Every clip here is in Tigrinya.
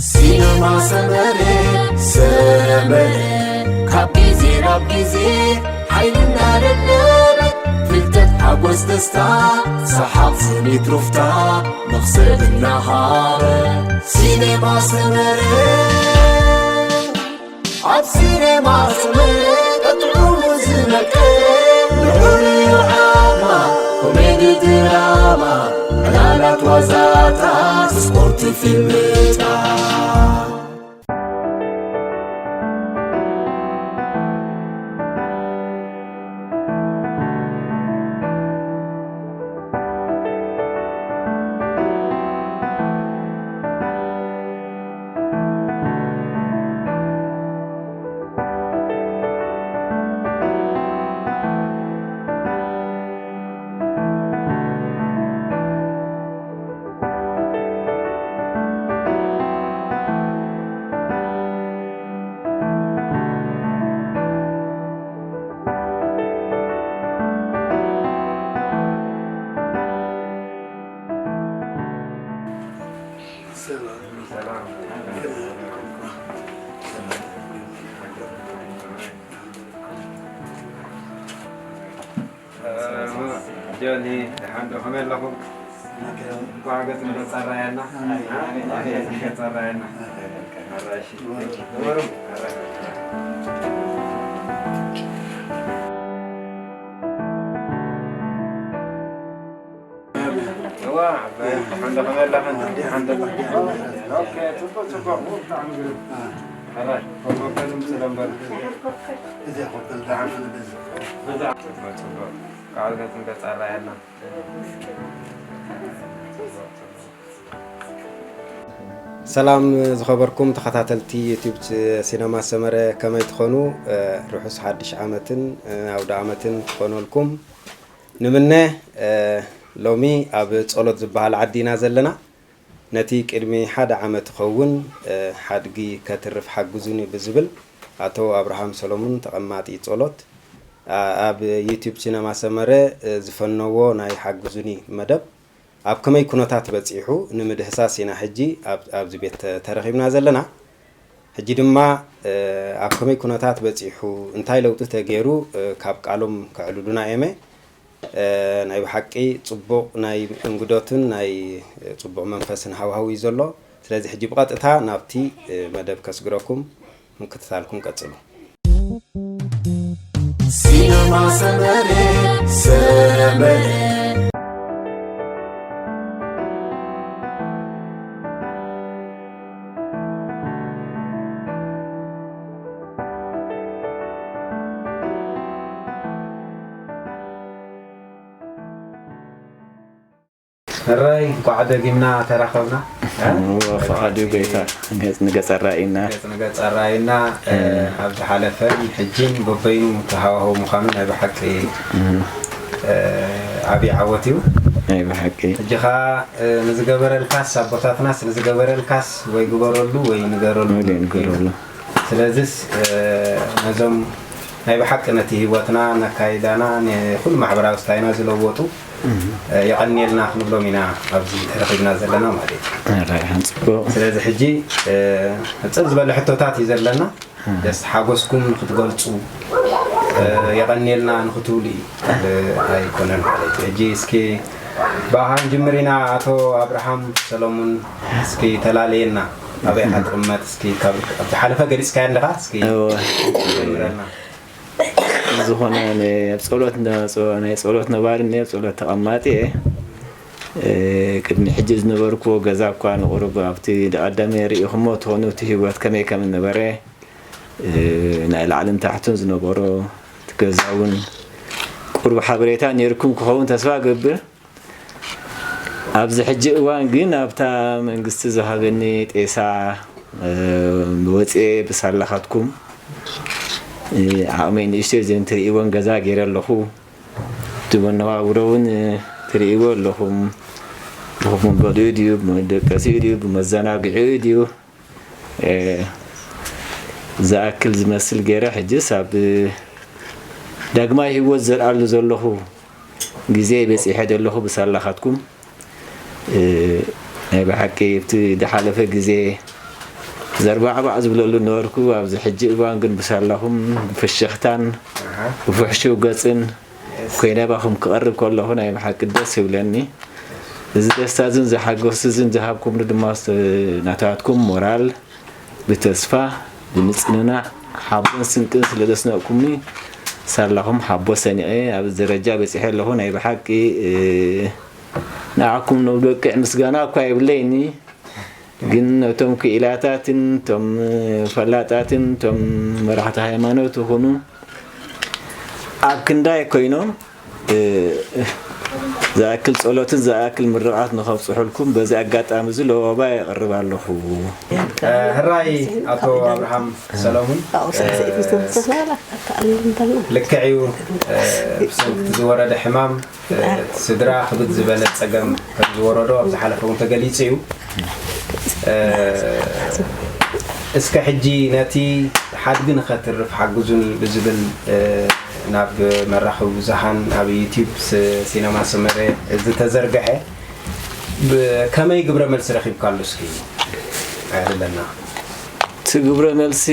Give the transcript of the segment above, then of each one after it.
ሲነማ ሰመረ፣ ሰመረ፣ ካብ ግዜ ናብ ግዜ ሓይልና ደደበ፣ ፍልጠት፣ ሓጎስ፣ ደስታ፣ ሰሓቕ፣ ስኒት፣ ሩፍታ፣ መኽሰብ እናሃበ። ሲነማ ሰመረ፣ ኣብ ሲነማ ሰመረ፣ ቀጥዑ ዝነቀ፣ ልዑል ዓማ፣ ኮሜዲ፣ ድራማ፣ ዕላላት፣ ዋዛታት፣ ስፖርት፣ ፊልምታት። ጆኒ፣ ደሓን ዶ? ከመይ ኣለኹም? እንኳዕ ገጽ ንገጽ ኣረኣየና። እንኳዕ ገጽ ንገጽ ኣረኣየና። ኣራሺ። ነበሩ? ኣራሺ። እዋ፣ ዓባይ፣ ደሓን ዶ? ከመይ ኣለኽን? ደሓን ዶ? ኦኬ፣ ጽቡቕ፣ ጽቡቕ። ብጣዕሚ ግሩም። ኣራይ፣ ኮፍ በሉ፣ ስለ በሉ። ጽቡቕ፣ ጽቡቕ። እንኳዕ ገጽ ንገጽ ኣረኣየና። ሰላም ዝኸበርኩም ተኸታተልቲ ዩቲዩብ ሲነማ ሰመረ፣ ከመይ ትኾኑ? ርሑስ ሓድሽ ዓመትን ኣውደ ዓመትን ክኾነልኩም ንምነ። ሎሚ ኣብ ጸሎት ዝበሃል ዓዲ ኢና ዘለና። ነቲ ቅድሚ ሓደ ዓመት ይኸውን ሓድጊ ከትርፍ ሓግዙኒ ብዝብል ኣቶ ኣብርሃም ሰሎሙን ተቐማጢ ጸሎት ኣብ ዩቲዩብ ሲነማ ሰመረ ዝፈነዎ ናይ ሓግዙኒ መደብ ኣብ ከመይ ኩነታት በጺሑ ንምድህሳስ ኢና ሕጂ ኣብ-፣ ኣብዚ ቤት ተ-፣ ተረኺብና ዘለና። ሕጂ ድማ፣ እ፣ ኣብ ከመይ ኩነታት በጺሑ፣ እንታይ ለውጢ ተገይሩ፣ እ፣ ካብ ቃሎም ከዕልሉና እየመ። እ፣ ናይ ብሓቂ ጽቡቕ ናይ እንግዶትን ናይ፣ እ፣ ጽቡቕ መንፈስን ሃዋህው እዩ ዘሎ። ስለዚ ሕጂ ብቐጥታ ናብቲ፣ እ፣ መደብ ከስግረኩም። ምክትታልኩም ቀጽሉ። ሲነማ ሰመረ፣ ሰመረ። ሕራይ፣ እንኳዕ ደጊምና ተራኸብና። እ? እወ፣ ፈቓዱ ጎይታ፣ ገጽ ንገጽ ኣራእዩና። ገጽ ንገጽ ኣራእዩና። እ፣ እ። ኣብ ዝሓለፈን ሕጂን በበይኑ ተሃዋህው ምዃኑ ናይ ብሓቂ፣ እ። እ፣ ዓብዪ ዓወት እዩ። ናይ ብሓቂ። ሕጂ ኸኣ፣ እ፣ ንዝገበረልካስ ኣቦታትናስ ንዝገበረልካስ ወይ ግበረሉ ወይ ንገረሉ። ወይ ንገረሉ። ስለዚስ፣ እ፣ ነዞም ናይ ብሓቂ ነቲ ህይወትና፣ ነካይዳና፣ ንኹሉ ማሕበራዊ ስታይና ዝለወጡ፣ እህ። እ፣ የቐንየልና ክንብሎም ኢና ኣብዚ ተረኺብና ዘለና ማለት እዩ። ኣራይ፣ ጽቡቕ። ስለዚ ሕጂ፣ እ፣ ሕጽር ዝበለ ሕቶታት እዩ ዘለና። እህ። ደስ ሓጎስኩም ንክትገልጹ፣ እ፣ የቐንየልና ንክትብሉ እዩ፣ እ፣ ኣይኮነን ማለት እዩ። ሕጂ እስኪ ብኣኻ ንጅምር ኢና። ኣቶ ኣብርሃም ሰሎሙን፣ እስኪ ተላለየና። ኣበይ ኢኻ ትቕመጥ? እስኪ ካብ፣ ኣብ ዝሓለፈ ገሊጽካዮ ኣለኻ፣ እስኪ እወ። ጀምረልና። ዝኾነ ነ-፣ ኣብ ጸሎት ነ-፣ ጸ-፣ ናይ ጸሎት ነባሪ እየ፣ ኣብ ጸሎት ተቐማጢ እየ። እ፣ ቅድሚ ሕጂ ዝነበርኩዎ ገዛ እኳ ንቑሩብ ኣብቲ ቀዳሚ ርኢኹሞ ትኾኑ እቲ ህይወት ከመይ ከም ዝነበረ፣ እ፣ ናይ ላዕልን ታሕቱን ዝነበሮ እቲ ገዛ እውን ቁሩብ ሓበሬታ ነይርኩም ክኸውን ተስፋ እገብር። ኣብዚ ሕጂ እዋን ግን ኣብታ መንግስቲ ዝሃበኒ ጤሳ፣ እ፣ ወፅኤ ብሳላኻትኩም፣ እ፣ ዓቕመይ ንእሽተይ ዘን ትርእይዎን ገዛ ገይረ ኣለኹ። እቲ መነባብሮ እውን፣ እ፣ ትርእይዎ ኣለኹም። ብኮፍ መበሊኡ ድዩ፣ ብመደቀሲኡ ድዩ፣ ብመዘናግዒኡ ድዩ? እ፣ ዝኣክል ዝመስል ገይረ፣ ሕጅስ ኣብ ዳግማይ ህይወት ዘርኣሉ ዘለኹ ግዜ በጺሐ ዘለኹ ብሳላኻትኩም፣ እ፣ ናይ ብሓቂ ኣብቲ ዝሓለፈ ግዜ ዘርባዕባዕ ዝብለሉ ነበርኩ። ኣብዚ ሕጂ እዋን ግን ብሳላኹም ብፍሽኽታን ብፍሕሽው ገጽን ኮይነ ባኹም ክቐርብ ከለኹ ናይ ብሓቂ ደስ ይብለኒ። እዚ ደስታ እዝን ዝሓጎስ እዝን ዝሃብኩምኒ ድማ ናታትኩም ሞራል ብተስፋ ብምጽንናዕ ሓቦን ስንቅን ስለ ዘስነቕኩምኒ ሳላኹም ሓቦ ሰኒቐ ኣብዚ ደረጃ በጺሐ ኣለኹ። ናይ ብሓቂ ንዓኩም ንበቅዕ ምስጋና እኳ የብለይኒ። ግን ነቶም ክኢላታትን ቶም ፈላጣትን ቶም መራሕቲ ሃይማኖት ይኹኑ ኣብ ክንዳይ ኮይኖም ዝኣክል ጸሎትን ዝኣክል ምርቓት ንኸብጽሑልኩም በዚ ኣጋጣሚ እዚ ለዋባ የቕርብ ኣለኹ። ሕራይ ኣቶ ኣብርሃም ሰለሙን። ልክዕ እዩ። ብሰንኪ ዝወረደ ሕማም ስድራ ክብድ ዝበለ ጸገም ከም ዝወረዶ ኣብ ዝሓለፈ እውን ተገሊጹ እዩ። እስከ ሕጂ ነቲ ሓድጊ ንኸትርፍ ሓግዙኒ ብዝብል ናብ መራኸቢ ብዙሃን ኣብ ዩቲዩብ ሲነማ ሰመረ ዝተዘርግሐ ከመይ ግብረ መልሲ ረኺብካሉ እስኪ ኣዕልለና። እቲ ግብረ መልሲ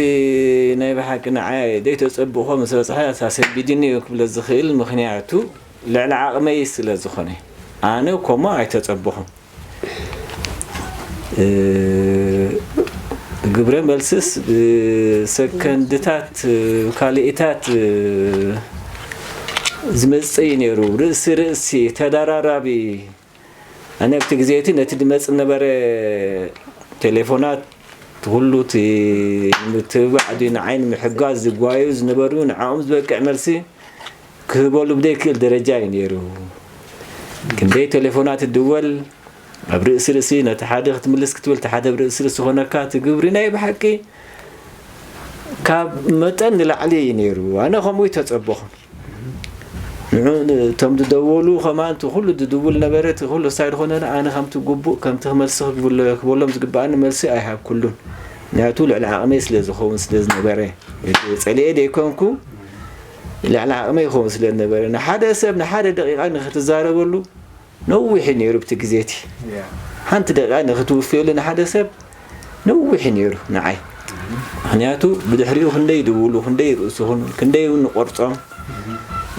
ናይ ብሓቂ ንዓይ ዘይተጸብእኮ ምስ በጽሐ ኣሳሰቢድኒ እዩ ክብለ ዝኽእል። ምኽንያቱ ልዕሊ ዓቕመይ ስለ ዝኾነ ኣነ ኮሞ ኣይተጸበኹን። ግብረ መልስስ ብሰከንድታት ካልኢታት ዝመጽእ እዩ ነይሩ። ርእሲ ርእሲ ተደራራቢ ኣነ ኣብቲ ግዜ እቲ ነቲ ድመጽእ ነበረ ቴሌፎናት ኩሉ እቲ ንምትብባዕ ድዩ ንዓይ ንምሕጋዝ ዝጓዩ ዝነበሩ ንዓኦም ዝበቅዕ መልሲ ክህበሉ ብደይክእል ደረጃ እዩ ነይሩ። ክንደይ ቴሌፎናት እድወል ኣብ ርእሲ ርእሲ ነቲ ሓደ ክትምልስ ክትብል እቲ ሓደ ኣብ ርእሲ ርእሲ ኮነካ እቲ ግብሪ ናይ ብሓቂ ካብ መጠን ንላዕሊ እዩ ነይሩ። ኣነ ከምኡ ይተጸበኹ። ንዑ እቶም ዝደወሉ ከማን እቲ ኩሉ ዝድውል ነበረ እቲ ኩሉ ሳይድ ኾነ ኣነ ከምቲ ግቡእ ከምቲ ክመልሲ ክብሎ- ክበሎም ዝግባኣኒ መልሲ ኣይሃብኩሉን። ምክንያቱ ልዕሊ ዓቕመይ ስለ ዝኸውን ስለ ዝነበረ ጸሊኤ ደይኮንኩ ልዕሊ ዓቕመይ ይኸውን ስለ ዝነበረ ንሓደ ሰብ ንሓደ ደቂቓ ንክትዛረበሉ ነዊሕ እዩ ነይሩ ብቲ ግዜ እቲ ሓንቲ ደቂቃ ንክትውፍየሉ ንሓደ ሰብ ነዊሕ እዩ ነይሩ ንዓይ። ምክንያቱ ብድሕሪኡ ክንደይ ይድውሉ ክንደይ ይርእስኹን ክንደይ እውን ንቆርጾም።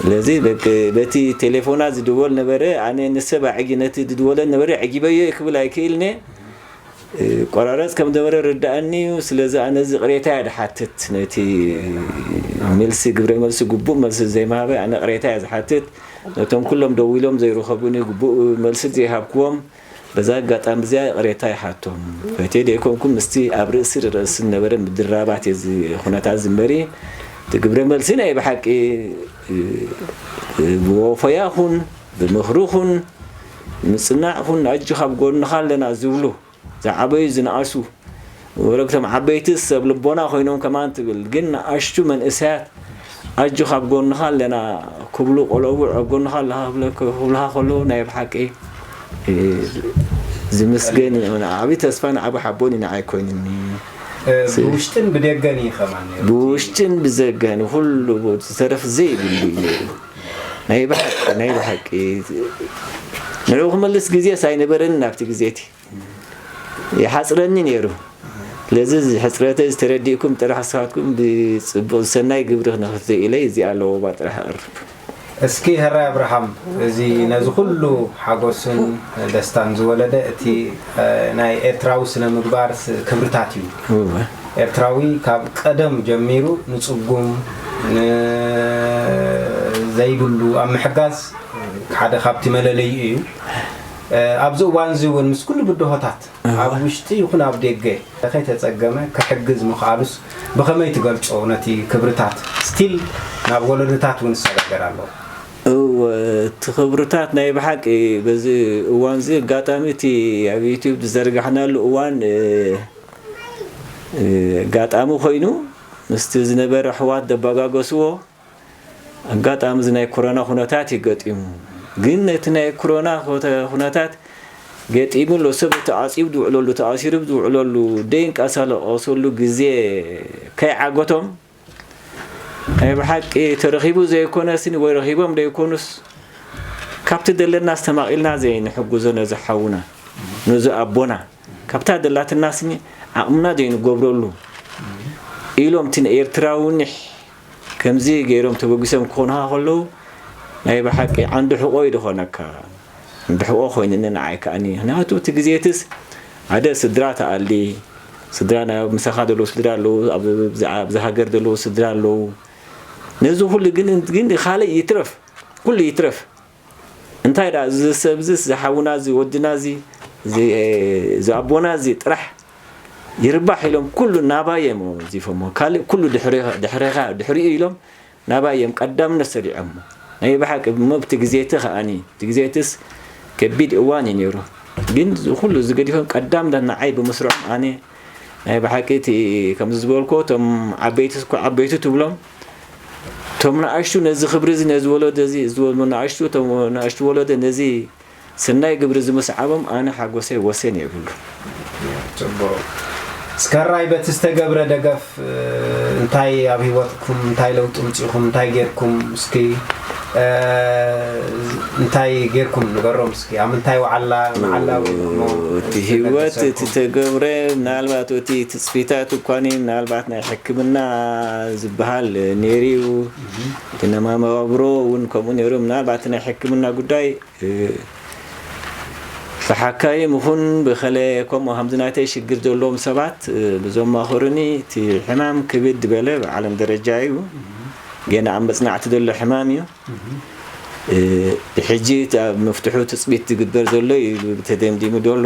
ስለዚ በቂ- በቲ ቴሌፎናት ዝድወል ነበረ ኣነ ንሰብ ኣዕጊ ነቲ ዝድወለ ነበረ ዕጊበዮ ክብል ኣይክእልነ። ቆራረጽ ከም ነበረ ርዳኣኒ እዩ። ስለዚ ኣነ እዚ ቅሬታ እያ ድሓትት ነቲ መልሲ ግብረ መልሲ ግቡእ መልሲ ዘይምሃበ ኣነ ቅሬታ እያ ዝሓትት። ነቶም ኩሎም ደዊሎም ዘይረኸቡኒ ግቡእ መልሲ ዘይሃብክዎም በዛ ኣጋጣሚ እዚኣ ይቕሬታ ይሓቶም። ፈትየ ደይኮንኩ ምስቲ ኣብ ርእሲ ርእሲ ዝነበረ ምድራባት እየ እዚ ኩነታት ዝንበሪ እቲ ግብረ መልሲ ናይ ብሓቂ ብወፈያ ኹን ብምኽሪ ኹን ምጽናዕ ኹን ኣጆኻ ኣብ ጎንኻ ኣለና ዝብሉ ዝዓበዩ ዝነኣሱ ወረግቶም ዓበይቲ ሰብ ልቦና ኮይኖም ከማን ትብል ግን ንኣሽቱ መንእሰያት ኣጆኻ ኣብ ጎንኻ ኣለና ክብሉ ቆለቡዕ ኣብ ጎንኻ ኣለኻ ክብለ- ክብልኻ ከለዉ ናይ ብሓቂ ዝምስገን እዩ። ዓብዪ ተስፋን ዓቢ ሓቦን እዩ ንዓይ ኮይኑኒ። ብውሽጥን ብደገን እዩ ከማን ነይሩ። ብውሽጥን ብዘገን ኩሉ ዝተረፍ ዘይብሉ እዩ ነይሩ። ናይ ብሓቂ ናይ ብሓቂ ንዕኡ ክመልስ ግዜ ሳይነበረኒ ናብቲ ግዜ እቲ ይሓፅረኒ ነይሩ። ስለዚ እዚ ሕፅረተይ ዝተረዲእኩም ጥራሕ ንስኻትኩም ብፅቡቕ ዝሰናይ ግብሪ ንኽትርኢ ኢለ እዚኣ ኣለዎ ጥራሕ ኣቕርብ። እስኪ ሕራይ ኣብርሃም፣ እዚ ነዚ ኩሉ ሓጎስን ደስታን ዝወለደ እቲ ናይ ኤርትራዊ ስነ ምግባር ክብርታት እዩ። ኤርትራዊ ካብ ቀደም ጀሚሩ ንፅጉም ንዘይብሉ ኣብ ምሕጋዝ ሓደ ካብቲ መለለዩ እዩ። ኣብዚ እዋን እዚ እውን ምስ ኩሉ ብድሆታት ኣብ ውሽጢ ይኹን ኣብ ደገ ከይተጸገመ ክሕግዝ ምኽኣሉስ ብኸመይ ትገልጾ? ነቲ ክብርታት ስቲል ናብ ወለዶታት እውን ዝሰጋገር ኣሎ። እወ እቲ ክብርታት ናይ ብሓቂ በዚ እዋን እዚ ኣጋጣሚ እቲ ኣብ ዩቱብ ዝዘርጋሕናሉ እዋን ኣጋጣሚ ኮይኑ ምስቲ ዝነበረ ኣሕዋት ዘበጋገስዎ ኣጋጣሚ እዚ ናይ ኮሮና ኩነታት እዩ ገጢሙ። ግን ነቲ ናይ ኮሮና ኩነታት ገጢሙ ኣሎ ሰብ ተዓፂቡ ዝውዕለሉ ተኣሲሩ ዝውዕለሉ ደይንቀሳቀሰሉ ግዜ ከይዓገቶም ናይ ብሓቂ ተረኺቡ ዘይኮነስ ወይ ረኺቦም ዘይኮኑስ ካብቲ ዘለና ኣስተማቒልና ዘይንሕግዞ ነዚ ሓውና ነዚ ኣቦና ካብታ ደላትና ስኒ ዓቕምና ዘይንገብረሉ ኢሎም እቲ ንኤርትራዊ ኒሕ ከምዚ ገይሮም ተበጊሶም ክኾኑኻ ከለዉ ናይ ብሓቂ ዓንዲ ሕቖ እዩ ዝኾነካ። ዓንዲ ሕቖ ኮይንኒ ንዓይ ከኣኒ። ምክንያቱ እቲ ግዜትስ ሓደ ስድራ ትኣሊ፣ ስድራ ናይ ምሳኻ ዘለዉ ስድራ ኣለዉ፣ ኣብ፣ ኣብዚ፣ ኣብዚ ሃገር ዘለዉ ስድራ ኣለዉ። ነዚ ኩሉ ግን፣ ግን ካልእ ይትረፍ፣ ኩሉ ይትረፍ። እንታይ ደኣ እዚ ሰብ እዚ፣ እዚ ሓውና እዚ፣ ወድና እዚ፣ እዚ፣ እዚ ኣቦና እዚ ጥራሕ ይርባሕ ኢሎም ኩሉ ናባይ እዮም ወዚፎሞ። ካልእ ኩሉ ድሕሬኻ፣ ድሕሬኻ፣ ድሕሪኡ ኢሎም ናባይ እዮም ቀዳምነት ሰሪዖሞ። ናይ ብሓቂ እሞ ብቲ ግዜቲ ከኣኒ፣ እቲ ግዜትስ ከቢድ እዋን እዩ ነይሩ። ግን እዚ ኩሉ እዚ ገዲፎም ቀዳምነት ንዓይ ብምስርዖም ኣነ ናይ ብሓቂ እቲ ከምዚ ዝበልኮ እቶም ዓበይቲ እኮ ዓበይቲ ትብሎም፣ እቶም ንኣሽቱ ነዚ ክብሪ እዚ ነዚ ወለዶ እዚ፣ እዚ ወ-፣ ንኣሽቱ፣ እቶም ንኣሽቱ ወለዶ ነዚ ሰናይ ግብሪ እዚ ምስዓቦም ኣነ ሓጎሰይ ወሰን የብሉ። ጽቡቕ። እስከ ራይ በቲ ዝተገብረ ደገፍ፣ እ፣ እንታይ ኣብ ህይወትኩም እንታይ ለውጢ ምጺኹም፣ እንታይ ጌርኩም እስኪ፣ እ፣ እንታይ ጌርኩም ንገሮም እስኪ። ኣብ ምንታይ ወዓላ፣ መዓላ ውዒልኩሞ? እቲ ህይወት እቲ ተገብረ ምናልባት እቲ ትጽቢታት እኳኒ ምናልባት ናይ ሕክምና ዝበሃል ነይሩ እዩ። እቲ ነማመባብሮ እውን ከምኡ ነይሩ። ምናልባት ናይ ሕክምና ጉዳይ እ፣ ብሓካይም ይኹን ብኸለ ከምኡ ከምዚ ናተይ ሽግር ዘለዎም ሰባት፣ እ፣ ብዘማኽሩኒ እቲ ሕማም ክብድ በለ ብዓለም ደረጃ እዩ። ገና ኣብ መጽናዕቲ ዘሎ ሕማም እዩ። እ፣ ብሕጂ እቲ ኣብ መፍትሑ ትጽቢት ዝግበር ዘሎ እዩ ተደምዲሙ ዘሎ።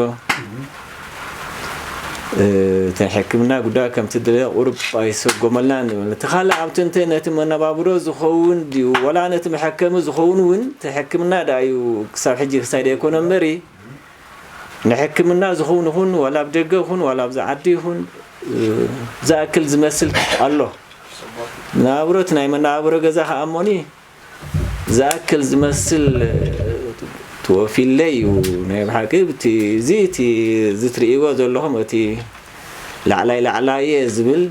እ፣ እቲ ሕክምና ጉዳይ ከምቲ ድለ ቁሩብ ኣይሰጎመልናን ንብል። እቲ ካልእ ኣብቲ እንተ ነቲ መነባብሮ ዝኸውን ድዩ ወላ ነቲ መሐከሚ ዝኸውን እውን እቲ ሕክምና ደኣ እዩ ክሳብ ሕጂ ክሳይ ደኣ ኣይኮነ እምበሪ ንሕክምና ዝኸውን ይኹን ዋላ ኣብ ደገ ይኹን ዋላ ኣብዚ ዓዲ ይኹን፣ እ፣ ዝኣክል ዝመስል ኣሎ። መነባብሮ እቲ ናይ መነባብሮ ገዛ ከኣ እሞኒ ዝኣክል ዝመስል፣ እ፣ ተወፊለይ እዩ። ናይ ብሓቂ እቲ፣ እዚ እቲ፣ እዚ ትርእይዎ ዘለኹም እቲ ላዕላይ ላዕላይ እየ ዝብል፣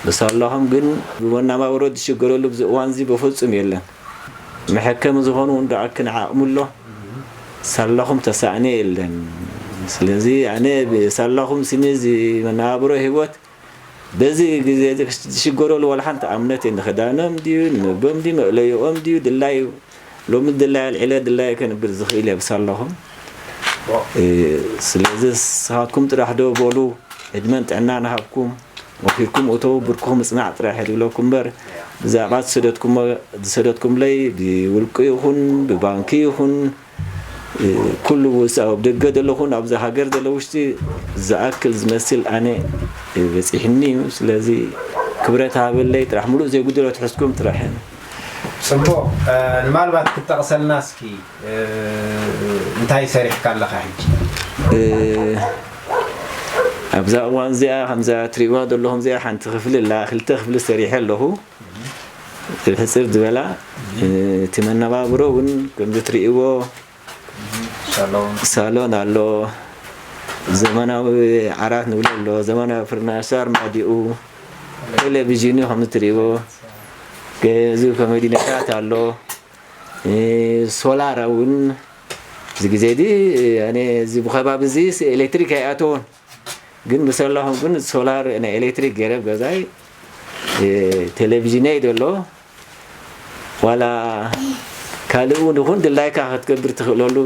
ብሳላኹም ግን ብመነባብሮ ዝሽገረሉ ኣብዚ እዋን እዚ ብፍጹም የለን። መሐከሚ ዝኾኑ እውን ዝኣክል ዓቕሚ ኣሎ። ሳላኹም ተሳእነ የለን። ስለዚ ኣነ ብሳላኹም ስኒ እዚ መነባብሮ ህይወት በዚ ግዜ እዚ ዝሽገረሉ ዋላ ሓንቲ እምነት የለን። ንኽዳኖም ድዩ፣ ንምግቦም ድዩ፣ መእለይኦም ድዩ፣ ድላዩ ሎሚ ድላየ ኣልዒለ ድላየ ከንብር ዝኽእል እየ ብሳላኹም። እ፣ ስለዚ ንስኻትኩም ጥራሕ ዶ በሉ፣ ዕድመን ጥዕናን ይሃብኩም። ወፊርኩም እተዉ፣ ብርክኹም ምጽናዕ ጥራሕ እየ ዝብለኩም እምበር፣ ብዛዕባ ዝሰደድኩሞ-፣ ዝሰደድኩምለይ ብውልቂ ይኹን ብባንኪ ይኹን፣ እ፣ ኩሉ ውስ-፣ ኣብ ደገ ዘለኹን ኣብዚ ሃገር ዘሎ ውሽጢ ዝኣክል ዝመስል ኣነ፣ እ፣ በጺሕኒ እዩ። ስለዚ ክብረት ሃበለይ ጥራሕ፣ ምሉእ ዘይጉደሎ ትሕዝኩም ጥራሕ። ጽቡቕ፣ እ፣ ንማልባት ክትጠቕሰልና እስኪ፣ እ፣ እንታይ ሰሪሕካ ኣለኻ ሕጂ? እ፣ ኣብዛ እዋን እዚኣ፣ ከምዛ ትርእይዋ ዘለኹም እዚኣ ሓንቲ ክፍሊ ኣላ፣ ክልተ ክፍሊ ሰሪሐ ኣለኹ። ሕጽር ዝበላ፣ እ፣ እቲ መነባብሮ እውን ከምዚ ትርእይዎ ሳሎን። ሳሎን ኣሎ፣ ዘመናዊ ዓራት ንብሎ ኣሎ፣ ዘመናዊ ፍርናሽ፣ ኣርማዲኡ፣ ቴሌቪዥን እዩ ከምዚ ትርእይዎ፣ ገ-፣ እዚ ኮሜዲኖታት ኣሎ፣ እ፣ ሶላር እውን እዚ ግዜ እዚ፣ ኣነ እዚ ብኸባቢ እዚ ኤሌክትሪክ ኣይኣተዎን። ግን ብሰላኹም ግን ሶላር ናይ ኤሌክትሪክ ገይረ ኣብ ገዛይ፣ እ፣ ቴሌቪዥነይ ዘሎ ዋላ ካልእ እውን ይኹን ድላይካ ክትገብር ትኽእለሉ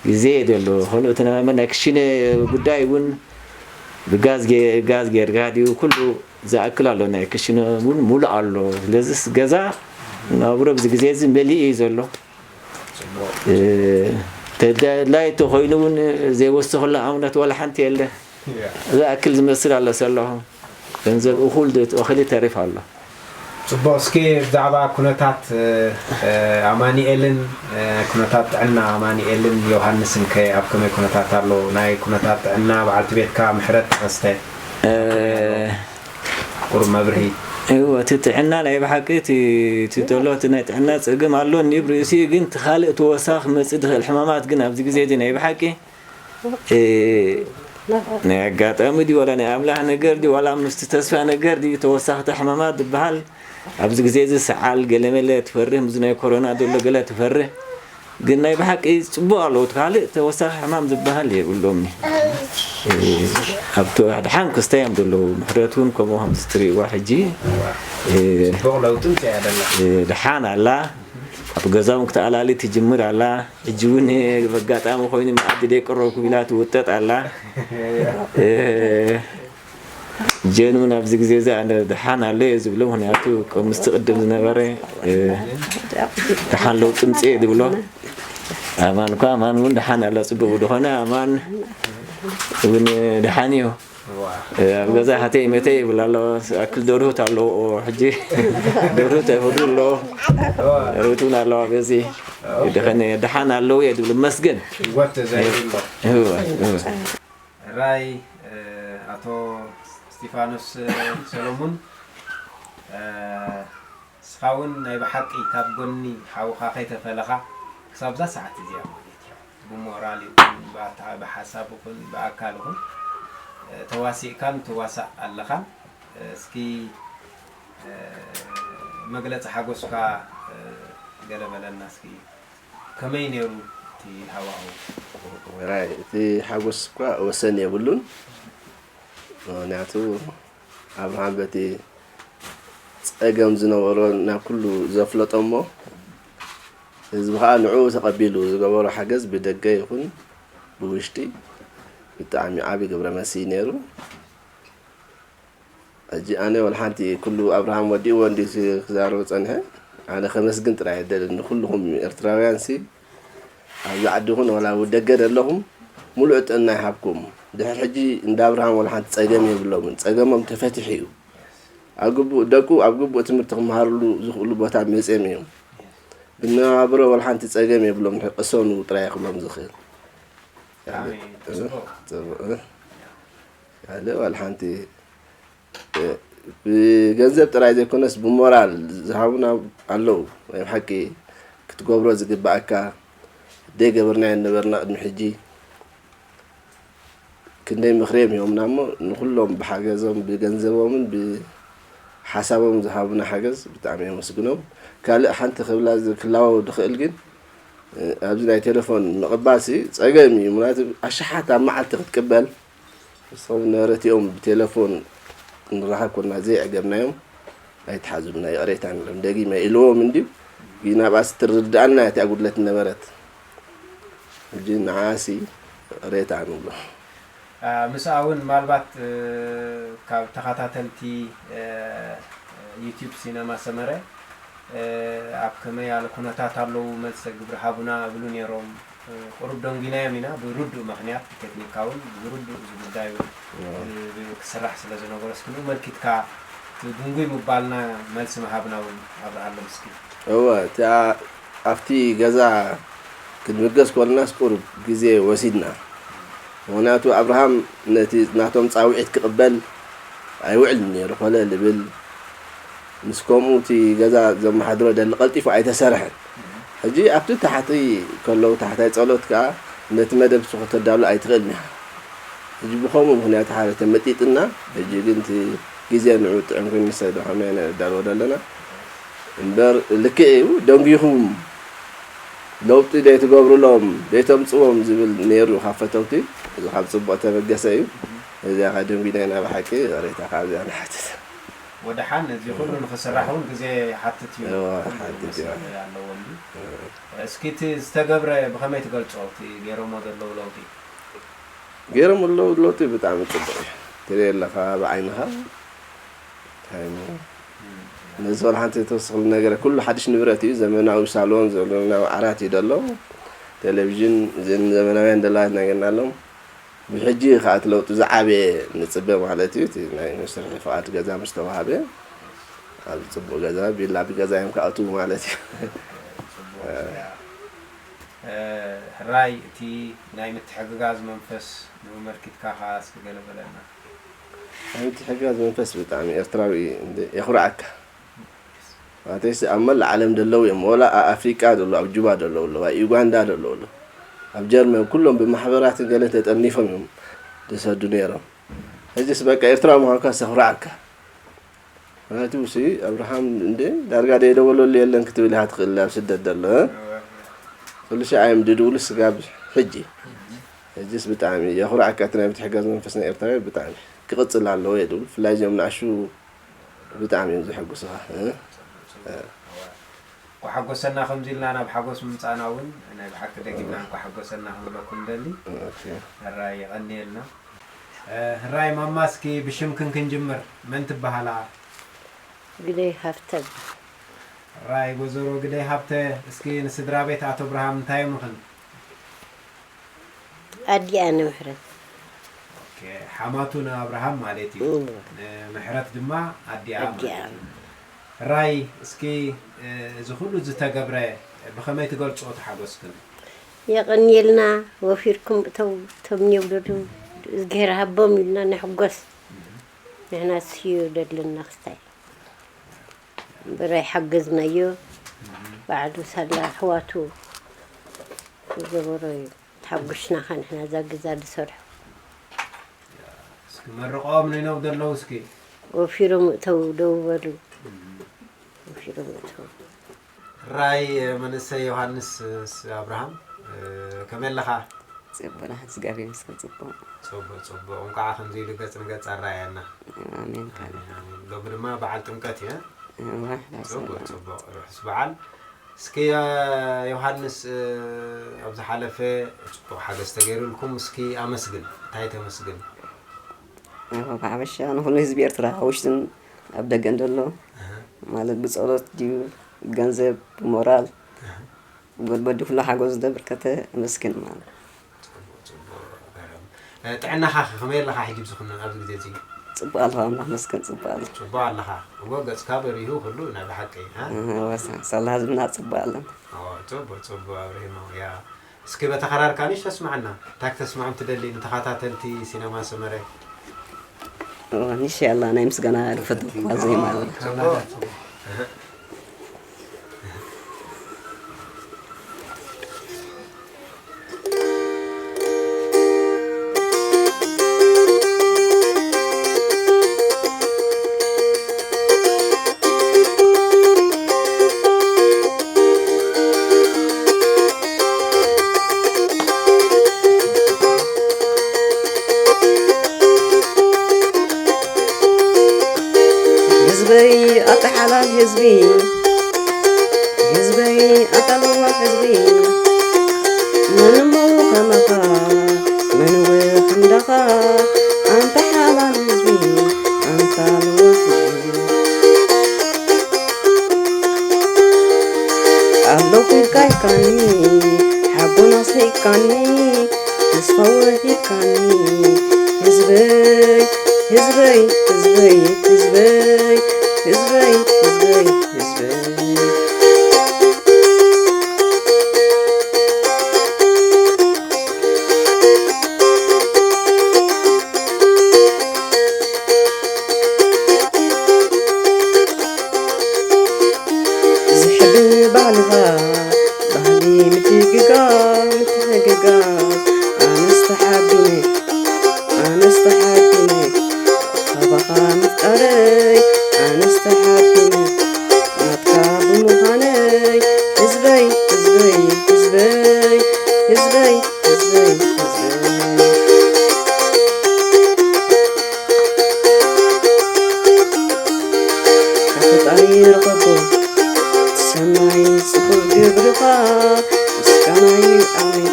ግዜ እዩ ዘሎ። ካልኦት ናይ፣ ናይ ክሽነ ጉዳይ እውን ብጋዝ ገ-፣ ጋዝ ጌርካ ድዩ ኩሉ ዝኣክል ኣሎ። ናይ ክሽነ እውን ሙሉእ ኣሎ። ስለዚስ ገዛ ናብሮ ኣብዚ ግዜ እዚ መሊኡ እዩ ዘሎ። እ፣ ተድላይ ተኾይኑ እውን ዘይወሰኸሉ ኣምነት ዋላ ሓንቲ የለ። ዝኣክል ዝመስል ኣሎ ሰለኹ። ገንዘብ እኹል ድ-፣ እኽሊ ተሪፍ ኣሎ። ጽቡቕ፣ እስኪ ብዛዕባ ኩነታት፣ እ፣ እ፣ ኣማኑኤልን፣ እ፣ ኩነታት ጥዕና ኣማኑኤልን ዮሃንስን ከ ኣብ ከመይ ኩነታት ኣሎ? ናይ ኩነታት ጥዕና በዓልቲ ቤትካ ምሕረት ተኸስተ እ፣ ቁሩብ መብርሂ። እዎ፣ እቲ ጥዕና ናይ ብሓቂ እቲ፣ እቲ ዘሎ እቲ ናይ ጥዕና ጸገም ኣሎ፣ ኒብ ርእሲ ግን እቲ ካልእ ተወሳኺ ክመጽእ ዝኽእል ሕማማት ግን ኣብዚ ግዜ እዚ ናይ ብሓቂ፣ እ፣ ናይ ኣጋጣሚ ድዩ ዋላ ናይ ኣምላኽ ነገር ድዩ ዋላ ምስቲ ተስፋ ነገር ድዩ ተወሳኽቲ ሕማማት ዝበሃል ኣብዚ ግዜ እዚ ሰዓል ገለመለ ትፈርህ፣ ምስዚ ናይ ኮሮና ዘሎ ገለ ትፈርህ። ግን ናይ ብሓቂ ጽቡቕ ኣለዉ። እቲ ካልእ ተወሳኺ ሕማም ዝበሃል የብሎምን። እ፣ ኣብቲ ድሓን ክስታይ እዮም ዘለዉ። ምሕረት እውን ከምኡ ከምዚ ትርእይዋ ሕጂ፣ እ፣ ጽቡቕ ለውጢ ምጽኣ ደላ። እ፣ ድሓን ኣላ። ኣብ ገዛ እውን ክትኣላሊ ትጅምር ኣላ። ሕጂ እውን በጋጣሚ ኮይኑ መኣዲ ደይቀረብኩ ኢላ ትውጠጥ ኣላ። እ፣ ጀን እውን ኣብዚ ግዜ እዚ ኣነ ደሓን ኣሎ እየ ዝብሎ። ምኽንያቱ ከም ምስቲ ቅድም ዝነበረ፣ እ፣ ደሓን ለውጢ ምጽእ እየ ዝብሎ። ኣማን እኳ፣ ኣማን እውን ደሓን ኣሎ፣ ጽቡቕ ዝኾነ ኣማን እውን ደሓን እዩ። እ፣ ኣብ ገዛ ሃተይ መተይ ይብል ኣሎ። ኣክል ደርሁት ኣለዎ ሕጂ። ደርሁት የፍሩ ኣለዎ። ደርሁት እውን ኣለዋ በዚ። ደኸነ ደሓን ኣለዉ እየ ዝብሎ። መስገን። ህይወት ተዛይዱ ኣሎ። እወ፣ እወ። ሕራይ፣ እ፣ ኣቶ እስጢፋኖስ፣ እ፣ ሰሎሙን፣ እ፣ ንስኻ እውን ናይ ብሓቂ ካብ ጎኒ ሓውኻ ከይተፈለኻ ክሳብ እዛ ሰዓት እዚኣ ማለት እዩ። ብሞራል ይኹን፣ ብኣታ-፣ ብሓሳብ ይኹን፣ ብኣካል ይኹን፣ እ፣ ተዋሲእካን ትዋሳእ ኣለኻን። እ፣ እስኪ፣ እ፣ መግለጺ ሓጎስካ፣ እ፣ ገለ በለና እስኪ። ከመይ ነይሩ እቲ ሃዋህው? ወራይ፣ እቲ ሓጎስ እኳ ወሰን የብሉን። ምኽንያቱ ኣብርሃም በቲ ጸገም ዝነበሮ ናብ ኩሉ ዘፍለጦ እሞ፣ ህዝቢ ኸኣ ንዕኡ ተቐቢሉ ዝገበሮ ሓገዝ ብደገ ይኹን ብውሽጢ ብጣዕሚ ዓቢ ግብረ መልሲ እዩ ነይሩ። ሕጂ ኣነ ወላ ሓንቲ ኩሉ ኣብርሃም ወዲእዎ እንድዩ ክዛረብ ጸንሐ። ኣነ ከመስግን ጥራይ እየ ደሊ ንኩልኹም ኤርትራውያን ሲ ኣብዚ ዓዲ ይኹን ወላ ኣብ ደገ ዘለኹም ሙሉእ ጥዕና ይሃብኩም። ድሕሪ ሕጂ እንዳ ኣብርሃም ወላ ሓንቲ ጸገም የብሎምን። ጸገሞም ተፈቲሑ እዩ። ኣብ ግቡእ ደቁ ኣብ ግቡእ ትምህርቲ ክመሃርሉ ዝኽእሉ ቦታ መጽዮም እዮም። ብነባብሮ ወላ ሓንቲ ጸገም የብሎም። ቅሰኑ ጥራይ ክብሎም ዝኽእል። ብጣዕሚ ጽቡቕ። ጽቡቕ። ካልእ ዋላ ሓንቲ፣ እ፣ ብገንዘብ ጥራይ ዘይኮነስ ብሞራል ዝሃቡና ኣለዉ። ናይ ብሓቂ ክትገብሮ ዝግብኣካ ደይገበርናዮ ነበርና ቅድሚ ሕጂ። ክንደይ ምኽሪ እዮም ሂቦምና እሞ ንኹሎም ብሓገዞም ብገንዘቦምን ብሓሳቦም ዝሃቡና ሓገዝ ብጣዕሚ የመስግኖም። ካልእ ሓንቲ ክብላ ዝ-፣ ክላወው ዝኽእል ግን፣ እ፣ ኣብዚ ናይ ቴሌፎን ምቕባልሲ ጸገም እዩ። ምኽንያቱ ኣሽሓት ኣብ መዓልቲ ክትቅበል ንሶም ነበረቲኦም ብቴሌፎን ንራኸብ ኮና ዘየዕገብናዮም ኣይትሓዙልና፣ ይቕሬታ ንብሎም። ደጊመ ኢልዎም እንድዩ፣ ግን ኣብኣስ ትርድኣና እያ እቲኣ ጉድለት ነበረት። ሕጂ ንዓኣሲ ይቕሬታ ንብሎ። አ፣ ምስኣ እውን ምናልባት፣ እ፣ ካብ ተኸታተልቲ፣ እ፣ ዩቲዩብ ሲነማ ሰመረ፣ እ፣ ኣብ ከመይ ያለ ኩነታት ኣለዉ መልሰ ግብሪ ሃቡና እብሉ ነይሮም። ቁሩብ ደንጒናዮም ኢና፣ ብርዱእ ምኽንያት ቴክኒካውን ብርዱእ እዚ ጉዳይ፣ እ፣ ክስራሕ ስለ ዝነበሮ፣ እስኪ ንኡ መልኪትካ እቲ ድንጉይ ምባልና መልሲ ምሃብና እውን ኣብርሃሎም እስኪ። እወ፣ እታ ኣብቲ ገዛ ክንብገስ ኮለናስ ቁሩብ ግዜ ወሲድና። ምኽንያቱ ኣብርሃም ነቲ ናቶም ጻውዒት ክቕበል ኣይውዕልን ነይሩ፣ ኮለል ይብል። ምስ ከምኡ እቲ ገዛ ዘመሓድሮ ደሊ ቀልጢፉ ኣይተሰርሐን። ሕጂ ኣብቲ ታሕቲ ከለዉ ታሕታይ ጸሎት ከኣ ነቲ መደብ ንሱ ከተዳሉ ኣይትኽእልን ኢኻ። ሕጂ ብኸምኡ ምኽንያት ሓደ ተመጢጥና፣ ሕጂ ግን እቲ ግዜ ንዑ ጥዑም ኮይኑ ንሳይ ዶ ከመይ ነዳልዎ ዘለና። እምበር ልክዕ እዩ፣ ደንጒኹም ለውጢ ደይትገብሩሎም፣ ደይተምጽዎም ዝብል ነይሩ ካብ ፈተውቲ። እዚ ካብ ጽቡቕ ተበገሰ እዩ። እዚኣ ከኣ ደንጒና ኢና ብሓቂ፣ ይቕሬታ ካብ እዚኣ ንሓትት። ወደሓን እዚ ኩሉ ንኽስራሕ እውን ግዜ ይሓትት እዩ። እዋ፣ ኩሉ ይሓትት እዩ። መስርሕ ኣለዎ እንዲ። እስኪ እቲ ዝተገብረ ብኸመይ ትገልጾ? እቲ ገይሮሞ ዘለዉ ለውጢ? ገይሮሞ ዘለዉ ለውጢ ብጣዕሚ ጽቡቕ እዩ። ትርኢ ኣለኻ ብዓይንኻ። እንታይ እሞ? እም። ነዚ ወላ ሓንቲ ተወስኽሉ ነገር፣ ኩሉ ሓድሽ ንብረት እዩ። ዘመናዊ ሳሎን፣ ዘመናዊ ዓራት እዩ ደሎ። ቴሌቪዥን፣ እዘን ዘመናውያን ደላት ነገርና ኣለዉ። ብሕጂ ኸኣ እቲ ለውጢ ዝዓበየ ንጽበ ማለት እዩ። እቲ ናይ መስርሒ ፍቓድ ገዛ ምስ ተዋህበ፣ ኣብ ጽቡቕ ገዛ፣ ቪላ ብገዛ እዮም ክኣትዉ ማለት እዩ። ጽቡቕ። እ፣ ሕራይ፣ እቲ ናይ ምትሕግጋዝ መንፈስ ንመልኪትካ ኸኣ እስኪ ገለ በለና። ናይ ምትሕግጋዝ መንፈስ ብጣዕሚ ኤርትራዊ እንደ-፣ የኹርዓካ። ማለተይስ ኣብ መላእ ዓለም ዘለዉ እዮም። ወላ ኣብ ኣፍሪቃ ዘለዉ፣ ኣብ ጁባ ዘለዉ ኣለዉ፣ ኣብ ዩጋንዳ ዘለዉ ኣለዉ። ኣብ ጀርመን ኩሎም ብማሕበራትን ገለን ተጠርኒፎም እዮም ዝሰዱ ነይሮም። ሕጂስ በቃ ኤርትራዊ ምዃንካ ዘኹርዓካ። ምኽንያቱ እሲ ኣብርሃም እንደ ዳርጋ ደይደወለሉ የለን ክትብል ኢኻ ትኽእል ኣብ ስደት ዘሎ፣ እ? ኩሉ ሻዕ እዮም ድድውሉ ስጋብ ሕጂ። ሕጂስ ብጣዕሚ የኹርዓካ፣ እቲ ናይ ምትሕጋዝ መንፈስ ናይ ኤርትራዊ ብጣዕሚ ክቕጽል ኣለዎ እየ ድብል። ብፍላይ እዚኦም ንኣሹ ብጣዕሚ እዮም ዘሐጉሱኻ። እ? እ። እንኳ ሓጎሰና ከምዚ ኢልና ናብ ሓጎስ ምምፃእና እውን ናይ ብሓቂ ደጊምና እንኳ ሓጎሰና ክንብለኩም ንደሊ። ኦኬ። ሕራይ የቐንየልና። እ፣ ሕራይ ማማ እስኪ ብሽምክን ክንጅምር መን ትበሃላ? ግደይ ሃብተ። ሕራይ ወይዘሮ ግደይ ሃብተ፣ እስኪ ንስድራ ቤት ኣቶ ብርሃም እንታይ ምኽን? ኣዲኣ ንምሕረት። ኦኬ፣ ሓማቱ ንኣብርሃም ማለት እዩ። እም። ንምሕረት ድማ ኣዲኣ ማለት ኣዲኣ። እዩ። ሕራይ እስኪ፣ እ፣ እዚ ኩሉ ዝተገብረ ብኸመይ ትገልጾ ተሓጎስክን? የቐንየልና። ወፊርኩም እተው እቶም ንየውለዱ እዝግሄር ሃቦም ኢልና ንሕጎስ። ንሕና ስዩ ደድልና ክስታይ እምበር ኣይሓገዝናዮ። ባዕሉ ሳላ ኣሕዋቱ ዝገበሮ እዩ። ተሓጒስና ኸ ንሕና እዛ ገዛ ዝሰርሑ። እስኪ መርቆም ንነው ደለው እስኪ። ወፊሮም እተው ደው በሉ። ወፊሮም እተው። ራይ መንእሰይ ዮሃንስ ኣብርሃም፣ ከመይ ኣለኻ? ጽቡቕ፣ እግዚኣብሔር ይመስገን፣ ጽቡቕ። ጽቡቕ፣ ጽቡቕ። እንኳዕ ከምዚ ኢሉ ገጽ ንገጽ ኣራኣየና። ኣሜን፣ ካለ። ኣሜን፣ ኣሜን። ሎሚ ድማ በዓል ጥምቀት እየ። እዋ፣ ጽቡቕ፣ ዳስና። ጽቡቕ። ርሑስ በዓል። እስኪ፣ ዮሃንስ፣ ኣብ ዝሓለፈ ጽቡቕ ሓገዝ ተገይሩልኩም፣ እስኪ ኣመስግን። እንታይ ተመስግን? እዋ፣ ብሓፈሻ ንኹሉ ህዝቢ ኤርትራ፣ ኣብ ውሽጥን ኣብ ደገን ዘሎ፣ ኣሃ። ማለት ብጸሎት ድዩ፣ ብገንዘብ፣ ብሞራል፣ ኣሃ። ብጎድበዲ ኩሉ ሓገዝ ዘበርከተ ኣመስግን ማለት። ጽቡቕ፣ ጽቡቕ፣ ገረም። እ፣ ጥዕናኻ ከ ከመይ ኣለኻ ሕጂ ኣብዚ ኩነን ኣብዚ ግዜ እዚ? ጽቡቕ ኣለኹ፣ ኣምላኽ መስገን ጽቡቕ ኣለኹ። ጽቡቕ ኣለኻ። እወ፣ ገጽካ በሪሁ ኩሉ ናይ ብሓቂ፣ እ? እህ፣ ወሳ-፣ ሳላ ህዝብና ጽቡቕ ኣለና። ኦ፣ ጽቡቕ፣ ጽቡቕ ኣብሪሂሞ። ያ፣ እስኪ በታ ኸራርካ ንእሽቶ ኣስምዓና። እንታይ ክተስምዖም ትደሊ ንተኸታተልቲ ሲነማ ሰመረ? እዋ፣ ንእሽቶ ያላ ናይ ምስጋና ዝፈተኩዋ ዜማ ኣላ። ጽቡቕ። ህዝበይ ኣታ ሓላል ህዝቢ፣ ህዝበይ ኣታ ለዋህ ህዝቢ፣ መን እሞ ከማኻ፣ መን እወ ክንዳኻ፣ ኣንታ ሓላል ህዝቢ፣ ኣንታ ለዋህ ህዝቢ። ኣለኹ ኢልካ ኢልካኒ፣ ሓቦን ኣስኒቕካኒ፣ ተስፋ ወሂብካኒ፣ ህዝበይ፣ ህዝበይ፣ ህዝበይ፣ ህዝበይ፣ ህዝበይ፣ ህዝበይ፣ ህዝበይ። ዝሕብን ባህልኻ፣ ባህሊ ምትግጋዝ፣ ምትሕግጋዝ፣ ኣነስ ተሓቢነ፣ ኣነስ ተሓቢነ፣ ካባኻ ምፍቃረይ፣ ኣነስ ተሓቢነ፣ ናትካ ብምዃነይ፣ ህዝበይ፣ ህዝበይ፣ ህዝበይ፣ ህዝበይ፣ ህዝበይ፣ ህዝበይ። ካብ ፈጣሪ ረኸቦ ሰናይ ጽቡቕ ግብርኻ፣ ምስጋናይ ኣሜን፣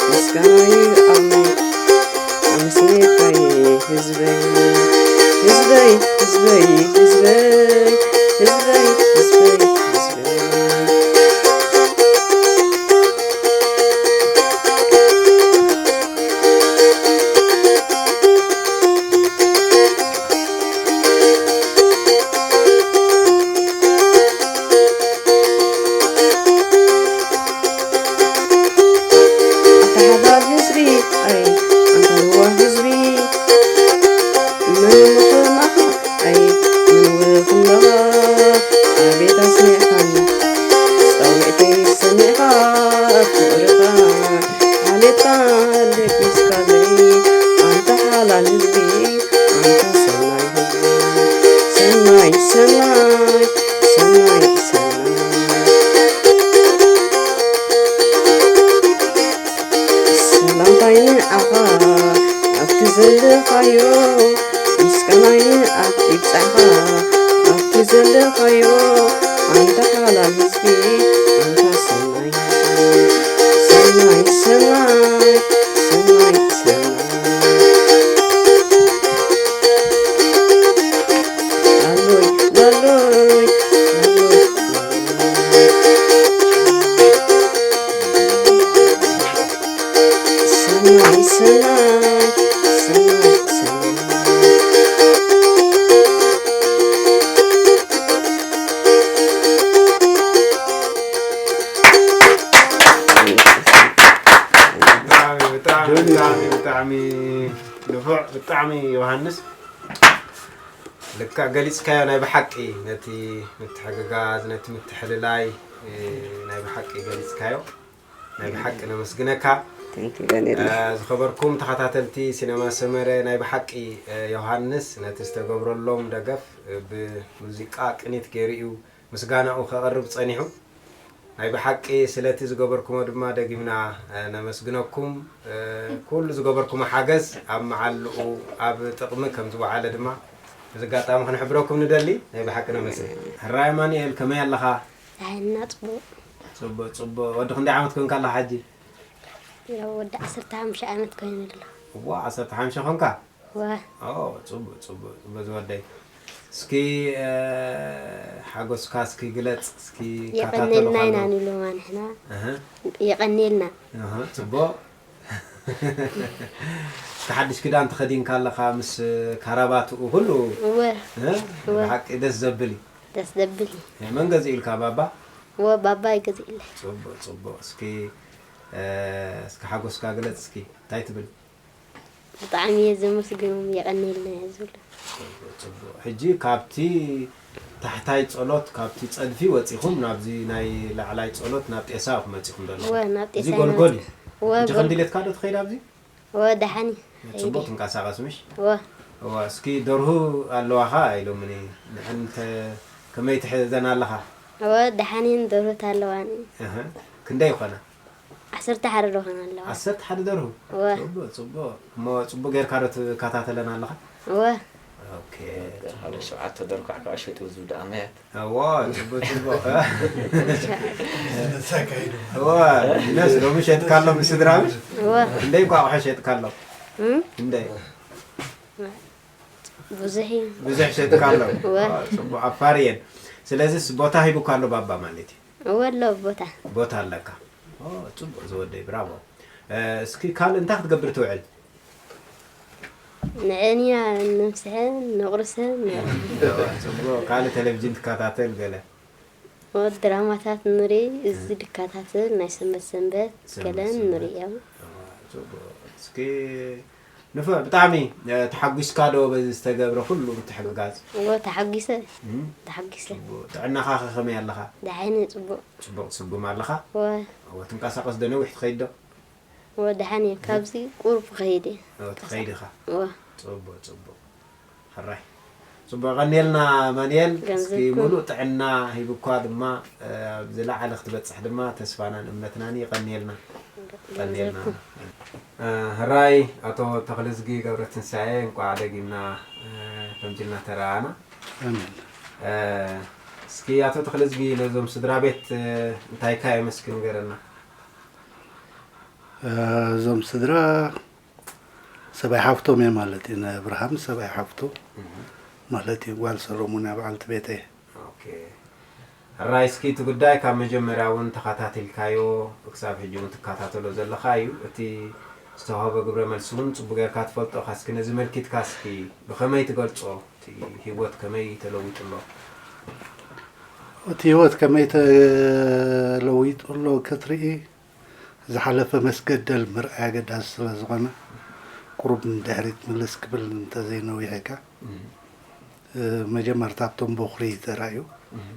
ምስጋናይ ኣሜን። ኣመስግነካይ ህዝበይ፣ ህዝበይ፣ ህዝበይ፣ ህዝበይ፣ ህዝበይ፣ ህዝበይ፣ ህዝበይ። ኣታ ሓላል ህዝቢ፣ ኣይ፣ ኣንታ ለዋህ ህዝቢ፣ መን ምኽማኻ፣ ኣይ፣ መን ወኽምኻ፣ ኣቤት ኣስሚዕካኒ፣ ጻውዒተይ ሰሚዕካ፣ ፍቕርኻ ሓልዮትካ ለጊስካለይ፣ ኣንታ ሓላል ህዝቢ፣ ኣንታ ሰናይ ህዝቢ፣ ሰናይ፣ ሰናይ፣ ሰናይ፣ ሰናይ። ምስጋናይ ንኣብ ይብጻሕኻ ኣብቲ ዘለኻዮ ኣንታ ሓላል ህዝቢ ኣንታ ሰናይ ህዝቢ። ሰናይ ሰናይ ሰናይ ሰናይ ላሎይ ላሎይ ላሎይ ሰናይ ሰናይ ሰናይ ሰናይ ብጣዕሚ ብጣዕሚ ብጣዕሚ ብጣዕሚ ንፉዕ ብጣዕሚ ዮሃንስ ልክዕ ገሊጽካዮ ናይ ብሓቂ ነቲ ምትሕግጋዝ ነቲ ምትሕልላይ ናይ ብሓቂ ገሊጽካዮ ናይ ብሓቂ ነመስግነካ። ዝኸበርኩም ተኸታተልቲ ሲነማ ሰመረ ናይ ብሓቂ ዮሃንስ ነቲ ዝተገብረሎም ደገፍ ብሙዚቃ ቅኒት ገይሩ እዩ ምስጋናኡ ከቕርብ ጸኒሑ። ናይ ብሓቂ ስለቲ ዝገበርኩሞ ድማ ደጊምና ነመስግነኩም። ኩሉ ዝገበርኩሞ ሓገዝ ኣብ መዓልኡ ኣብ ጥቕሚ ከም ዝወዓለ ድማ እዚ ኣጋጣሚ ክንሕብረኩም ንደሊ። ናይ ብሓቂ ነመስግን። ሕራይ ኣማኑኤል ከመይ ኣለኻ? ዳሕና ጽቡቕ። ጽቡቕ ጽቡቕ። ወዲ ክንደይ ዓመት ኮንካ ኣለኻ ሕጂ? ያው ወዲ ዓሰርተ ሓሙሽተ ዓመት ኮይኑ ኣሎ። እዋ ዓሰርተ ሓሙሽተ ኮንካ? እዋ። ኦ ጽቡቕ ጽቡቕ ጽቡቕ ዝወደይ። እስኪ ሓጎስካ እስኪ ግለጽ እስኪ። የቀኔልና ኢና ንብሎማ ንሕና። የቀኔልና። ጽቡቕ። እስኪ ሓድሽ ክዳን ተኸዲንካ ኣለኻ ምስ ካራባትኡ ኩሉ። እወ። ብሓቂ ደስ ዘብል እዩ። ደስ ዘብል እዩ። መን ገዚኡልካ ባባ? እወ ባባ ይገዚእለይ። ጽቡቕ ጽቡቕ። እስኪ እስኪ ሓጎስካ ግለጽ እስኪ እንታይ ትብል? ብጣዕሚ እየ ዘመስግኖም የቐንየልና እየ ዝብሎ። ጽቡቕ። ሕጂ ካብቲ ታሕታይ ጸሎት ካብቲ ጸድፊ ወጺኹም ናብዚ ናይ ላዕላይ ጸሎት ናብ ጤሳ ኢኹም መጺኹም ዘለኹም። እወ ናብ እዚ ጤሳ ኢና ጎልጎል እዩ። መጺ- እወ ሕጂ ጎል- ክንዲ ኢለትካ ዶ ትኸይድ ኣብዚ? እወ ደሓን እዩ። ጽቡቕ ትንቀሳቐስ ምሽ? እወ እወ እስኪ ደርሁ ኣለዋኻ ኢሎምኒ ንዕንተ ከመይ ትሕዘን ኣለኻ? እወ ደሓን እየን ደርሁት ኣለዋኒ። እህ ክንደይ ይኾና? ዓሰርተ ሓደ ዶ ኾና ኣለዋ። ዓሰርተ ሓደ ደርሁ? እወ። ጽቡቕ፣ ጽቡቕ። እሞ ጽቡቕ ጌርካ ዶ ትከታተለን ኣለኻ? እወ። ኦኬ። ሓደ ሸውዓተ ደርሁ ከዓ ሸጡ ዝብዳ ኣመያት። እወ፣ ጽቡቕ፣ ጽቡቕ። እወ፣ ኢነስ ሎሚ ሸጥካሎም ንስድራ ቤት? እወ። ክንደይ እንቋቑሖ ሸጥካሎም? እም? ክንደይ? ብዙሕ እዩ። ብዙሕ ሸጥካሎም? እወ። ጽቡቕ፣ ኣፋር እየን። ስለዚስ ቦታ ሂቡካ ኣሎ ባባ ማለት እዩ? እወ ኣሎ ቦታ። ቦታ ኣለካ። ኦ፣ ጽቡቕ ዝወደይ፣ ብራቮ። እ፣ እስኪ ካልእ እንታይ ክትገብር ትውዕል? ንዕንያ ነምስሐ፣ ነቑርሰ፣ ነ- ጽቡቕ፣ ካልእ ቴሌቪዥን ትከታተል ገለ? እወ ድራማታት ንርኢ፣ እዚ ድከታተል፣ ናይ ሰንበት ሰንበት ሰንበት ገለን ሰንበት። ንርኢ እዮም። ኦ፣ ጽቡቕ። እስኪ ንፉዕ፣ ብጣዕሚ፣ እ፣ ተሓጒስካ ዶ በዚ ዝተገብረ ኩሉ ምትሕግጋዝ? እወ፣ ተሓጒሰ። እም? ተሓጒሰ። ጽቡቕ። ጥዕናኻ ኸ ከመይ ኣለኻ? ደሓን እየ፣ ጽቡቕ። ጽቡቕ ትስጉም ኣለኻ? እወ። እወ፣ ትንቀሳቐስ ዶ ነዊሕ ትኸይድ ዶ? እወ፣ ደሓን እየ። እም? ካብዚ ቁሩብ ክኸይድ እየ። እወ፣ ትኸይድ ኢኻ? እወ። ጽቡቕ፣ ጽቡቕ። ሕራይ። ጽቡቕ፣ የቐንየልና ኣማኑኤል። እስኪ ገንዘብኩም። ሙሉእ ጥዕና ሂቡኳ ድማ፣ እ፣ ኣብ ዝለዓለ ክትበጽሕ ድማ ተስፋናን እምነትናን እዩ። የቐንየልና። የቐንየልና። ገንዘብኩም። እ፣ ሕራይ ኣቶ ተኽለዝጊ ገብረትንሳኤ፣ እንቋዕ ደጊምና፣ እ፣ ከምዚልና ተረኣና። ኣሜን። እ፣ እስኪ ኣቶ ተኽለዝጊ ነዞም ስድራ ቤት፣ እ፣ እንታይካ እዮም እስኪ ንገረና። እ፣ እዞም ስድራ ሰብኣይ ሓፍቶም እየ ማለት እዩ። ናይ ኣብርሃም ሰብኣይ ሓፍቱ እህ። ማለት እዩ። ጓል ሰሎሞን እያ በዓልቲ ቤተይ። ኦኬ። ሕራይ እስኪ እቲ ጉዳይ ካብ መጀመርያ እውን ተኸታቲልካዮ፣ ክሳብ ሕጂ እውን ትከታተሎ ዘለኻ እዩ። እቲ ዝተዋህቦ ግብረ መልሲ እውን ጽቡቕ ጌርካ ትፈልጦ ኢኻ። እስኪ ነዚ መልኪትካ እስኪ ብኸመይ ትገልጾ? እቲ ህይወት ከመይ ተለዊጡ ኣሎ? እቲ ህይወት ከመይ ተለዊጡ ኣሎ ክትርኢ፣ ዝሓለፈ መስገደል ምርኣይ ኣገዳሲ ስለ ዝኾነ፣ ቁሩብ ንድሕሪት ምልስ ክብል እንተዘይነዊሐካ፣ እም። እ፣ መጀመርታ ኣብቶም ቦኽሪ ተራእዩ፣ እም።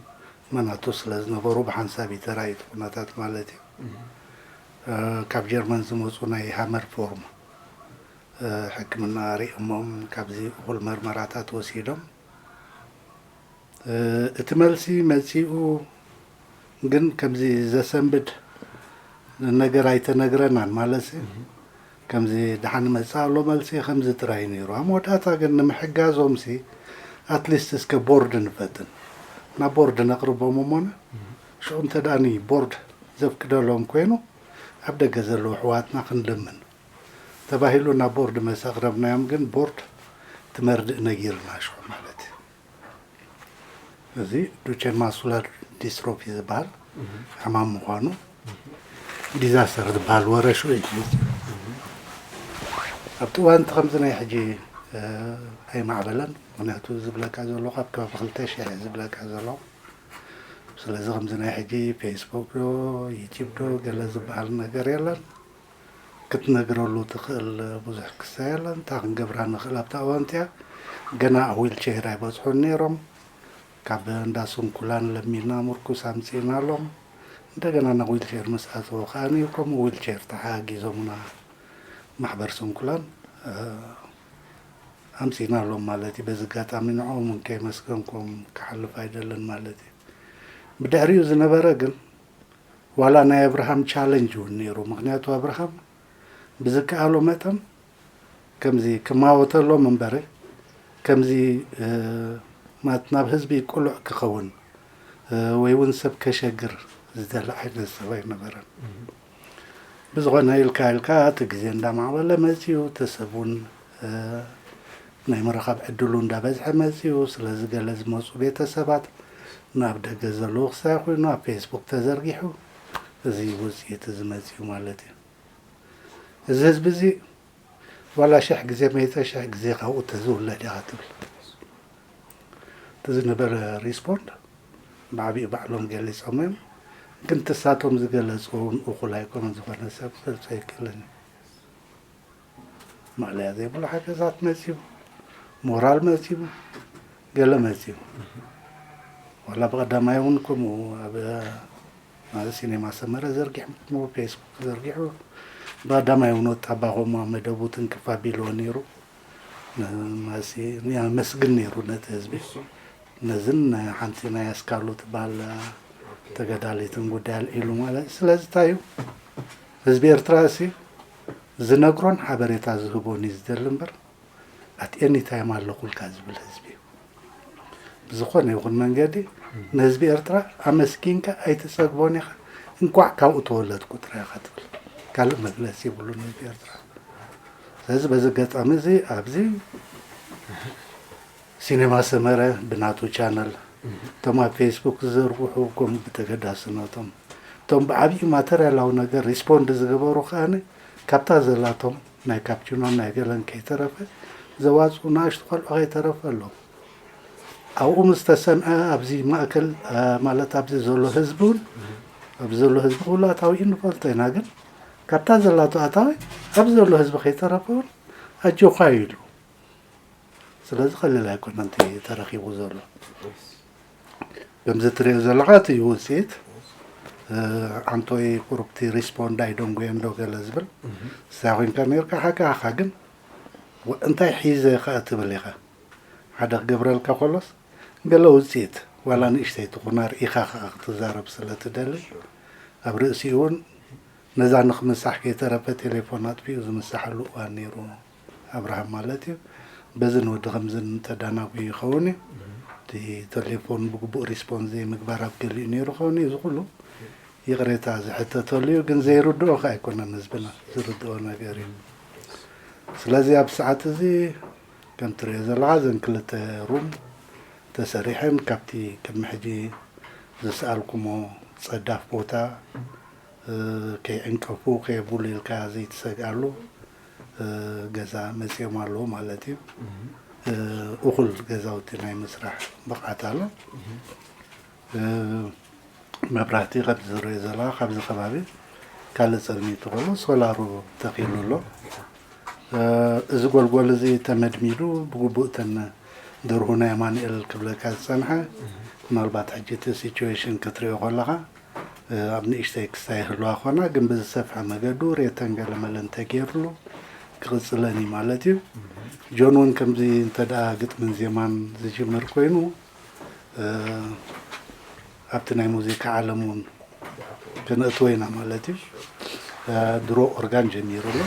መናቱ ስለ ዝነበሩ ብሓንሳብ እዩ ተራእዩ እቲ ኩነታት ማለት እዩ። እም። እ፣ ካብ ጀርመን ዝመጹ ናይ ሃመር ፎርም፣ እ፣ ሕክምና ርእዮሞም ካብዚ እኹል መርመራታት ወሲዶም፣ እ፣ እቲ መልሲ መጺኡ ግን ከምዚ ዘሰንብድ ነገር ኣይተነግረናን። ማለትሲ እህ። ከምዚ ደሓን መጽእ ኣሎ መልሲ ከምዚ ጥራይ ነይሩ። ኣብ መወዳእታ ግን ንምሕጋዞምሲ ኣትሊስት እስከ ቦርድ ንፈትን ናብ ቦርድ ነቕርቦም እሞና ሽዑ እንተ ደኣኒ ቦርድ ዘፍቅደሎም ኮይኑ ኣብ ደገ ዘለዉ ኣሕዋትና ክንልምን ተባሂሉ ናብ ቦርድ መስ ኣቕረብናዮም ግን ቦርድ ትመርድእ ነጊርና ሽዑ ማለት እዩ። እዚ ዱቸን ማስኩላር ዲስትሮፊ ዝበሃል ሕማም ምዃኑ ዲዛስተር ዝበሃል ወረ ሽዑ እዩ። ኣብቲ እዋን እቲ ከምዚ ናይ ሕጂ ኣይማዕበለን። ምክንያቱ ዝብለካ ዘሎ ካብ ከባቢ ክልተ ሽሕ ዝብለካ ዘሎ ስለዚ ከምዚ ናይ ሕጂ ፌስቡክ ዶ ዩቲብ ዶ ገለ ዝበሃል ነገር የለን። ክትነግረሉ ትኽእል ብዙሕ ክሳ የለን። እንታይ ክንገብራ ንኽእል ኣብታ እዋን እቲኣ ገና ኣብ ዊልቸር ኣይበፅሑን ነይሮም። ካብ እንዳ ስንኩላን ለሚና ምርኩስ ኣምፂእናሎም። እንደገና ናብ ዊልቸር ምስ ኣተዉ ከኣ ከምኡ ዊልቸር ተሓጊዞምና ማሕበር ስንኩላን ኣምፂእናሎም ማለት እዩ። በዚ ኣጋጣሚ ንዕኦም እውን ከየመስገንኩም ክሓልፍ ኣይደልን ማለት እዩ። ብድሕሪኡ ዝነበረ ግን ዋላ ናይ ኣብርሃም ቻለንጅ እውን ነይሩ። ምክንያቱ ኣብርሃም ብዝከኣሎ መጠን ከምዚ ክማወተሎም እምበር ከምዚ ማለት ናብ ህዝቢ ቅሉዕ ክኸውን ወይ እውን ሰብ ከሸግር ዝደሊ ዓይነት ሰብ ኣይነበረን። ብዝኾነ ኢልካ ኢልካ እቲ ግዜ እንዳማዕበለ መፅዩ እቲ ሰብ እውን ናይ ምርኻብ ዕድሉ እንዳበዝሐ መፅዩ። ስለዚ ገለ ዝመፁ ቤተሰባት ናብ ደገ ዘለዉ ክሳይ ኮይኑ ኣብ ፌስቡክ ተዘርጊሑ እዚ ውፅኢት እዚ መፅዩ ማለት እዩ። እዚ ህዝቢ እዚ ዋላ ሽሕ ግዜ መይተ ሽሕ ግዜ ካብኡ ተዝውለድ ኢኻ ትብል። እቲ ዝነበረ ሪስፖንድ ብዓብኡ ባዕሎም ገሊፆም እዮም። ግን ትሳቶም ዝገለፅዎ እውን እኹል ኣይኮነን። ዝኾነ ሰብ ክገልፆ ይክእልን እዩ። ማእለያ ዘይብሉ ሓገዛት መፅዩ፣ ሞራል መፅዩ፣ ገለ መፅዩ። ዋላ ብቐዳማይ እውን ከምኡ ኣብ ሲኔማ ሰመረ ዘርጊሑ ፌስቡክ ዘርጊሑ ብቐዳማይ እውን ወጣባ ከምኡ ኣብ መደቡ ትንክፍ ኣቢልዎ ነይሩ። ማሲ የመስግን ነይሩ ነቲ ህዝቢ። ነዝን ሓንቲ ናይ ኣስካሉ ትበሃል ተገዳሊትን ጉዳይ ኣልዒሉ ማለት እዩ። ስለዚ እንታይ እዩ ህዝቢ ኤርትራ እሲ ዝነግሮን ሓበሬታ ዝህቦን እዩ ዝደሊ እምበር ኣት ኤኒ ታይም ኣለኹልካ ዝብል ህዝቢ እዩ። ብዝኾነ ይኹን መንገዲ ንህዝቢ ኤርትራ ኣመስጊንካ ኣይትጸግቦን ኢኻ። እንቋዕ ካብኡ ተወለድኩ ጥራይ ኢኻ ትብል። ካልእ መግለጺ የብሉን ህዝቢ ኤርትራ። ስለዚ በዚ ኣጋጣሚ እዚ ኣብዚ ሲኔማ ሰመረ ብናቱ ቻነል እቶም ኣብ ፌስቡክ ዝዘርግሑ ከምኡ ብተገዳስነቶም እቶም ብዓብዪ ማተርያላዊ ነገር ሪስፖንድ ዝገበሩ ከኣ ካብታ ዘላቶም ናይ ካፕቺኖን ናይ ገለን ከይተረፈ ዘዋፅኡ ንኣሽቱ ቆልዑ ከይተረፈ ኣለዉ። ኣብኡ ምስ ተሰምዐ ኣብዚ ማእከል ማለት ኣብዚ ዘሎ ህዝቢ እውን ኣብዚ ዘሎ ህዝቢ ኩሉ ኣታዊኡ ንፈልጦ ኢና፣ ግን ካብታ ዘላቶ ኣታዊ ኣብዚ ዘሎ ህዝቢ ከይተረፈ እውን ኣጆኻ ኢሉ። ስለዚ ቀሊል ኣይኮነን እቲ ተረኺቡ ዘሎ። ከምዚ ትሪኦ ዘለኻ እቲ እዩ ውፅኢት። ኣንቶይ ቁሩብቲ ሪስፖንድ ኣይደንጎየን ዶ ገለ ዝብል ንሳ ኮይንካ ነርካ ሓቃኻ ግን እንታይ ሒዘ ከኣ ትብል ኢኻ። ሓደ ክገብረልካ ከሎስ ገለ ውፅኢት ዋላ ንእሽተይ ትኹን ኣርኢኻ ከኣ ክትዛረብ ስለ ትደሊ ኣብ ርእሲኡ እውን ነዛ ንኽምሳሕ ከይተረፈ ቴሌፎን ኣጥፊኡ ዝምሳሓሉ እዋን ነይሩ ኣብርሃም ማለት እዩ። በዚ ንወዲ ከምዚ እንተዳናጉዩ ይኸውን እዩ። እቲ ቴሌፎን ብግቡእ ሪስፖንስ ዘይምግባር ኣብ ገሊኡ ነይሩ ኸውን እዩ። እዚ ኩሉ ይቕሬታ ዝሕተተሉ እዩ፣ ግን ዘይርድኦ ከ ኣይኮነን ህዝብና ዝርድኦ ነገር እዩ። ስለዚ ኣብ ሰዓት እዚ ከም ትሪኦ ዘለኻ እዘን ክልተ ሩም ተሰሪሐን ካብቲ ቅድሚ ሕጂ ዝሰኣልኩሞ ጸዳፍ ቦታ ከይዕንቀፉ ከየብሉ ኢልካ ዘይትሰግኣሉ ገዛ መጺኦም ኣለዉ ማለት እዩ። እኹል ገዛውቲ ናይ ምስራሕ ብቕዓት ኣሎ። መብራህቲ ከም ዝረአ ዘለካ ካብዚ ከባቢ ካልእ ጸልሚ ትኽእሉ ሶላሩ ተኺሉ ኣሎ። እዚ ጎልጎል እዚ ተመድሚዱ ብግቡእ ተን ደርሁ ናይ ኣማኑኤል ክብለካ ዝጸንሐ ምናልባት ሕጂ እቲ ሲቹዌሽን ክትሪኦ ከለኻ ኣብ ንእሽተይ ክስታይ ይህልዋ ኾና ግን ብዝሰፍሐ መገዱ ሬተን ገለመለን ተገይርሉ ክቕጽለን እዩ ማለት እዩ። ጆን እውን ከምዚ እንተ ደኣ ግጥምን ዜማን ዝጅምር ኮይኑ ኣብቲ ናይ ሙዚቃ ዓለም እውን ክነእትዎ ኢና ማለት እዩ። ድሮ ኦርጋን ጀሚሩ ኣሎ፣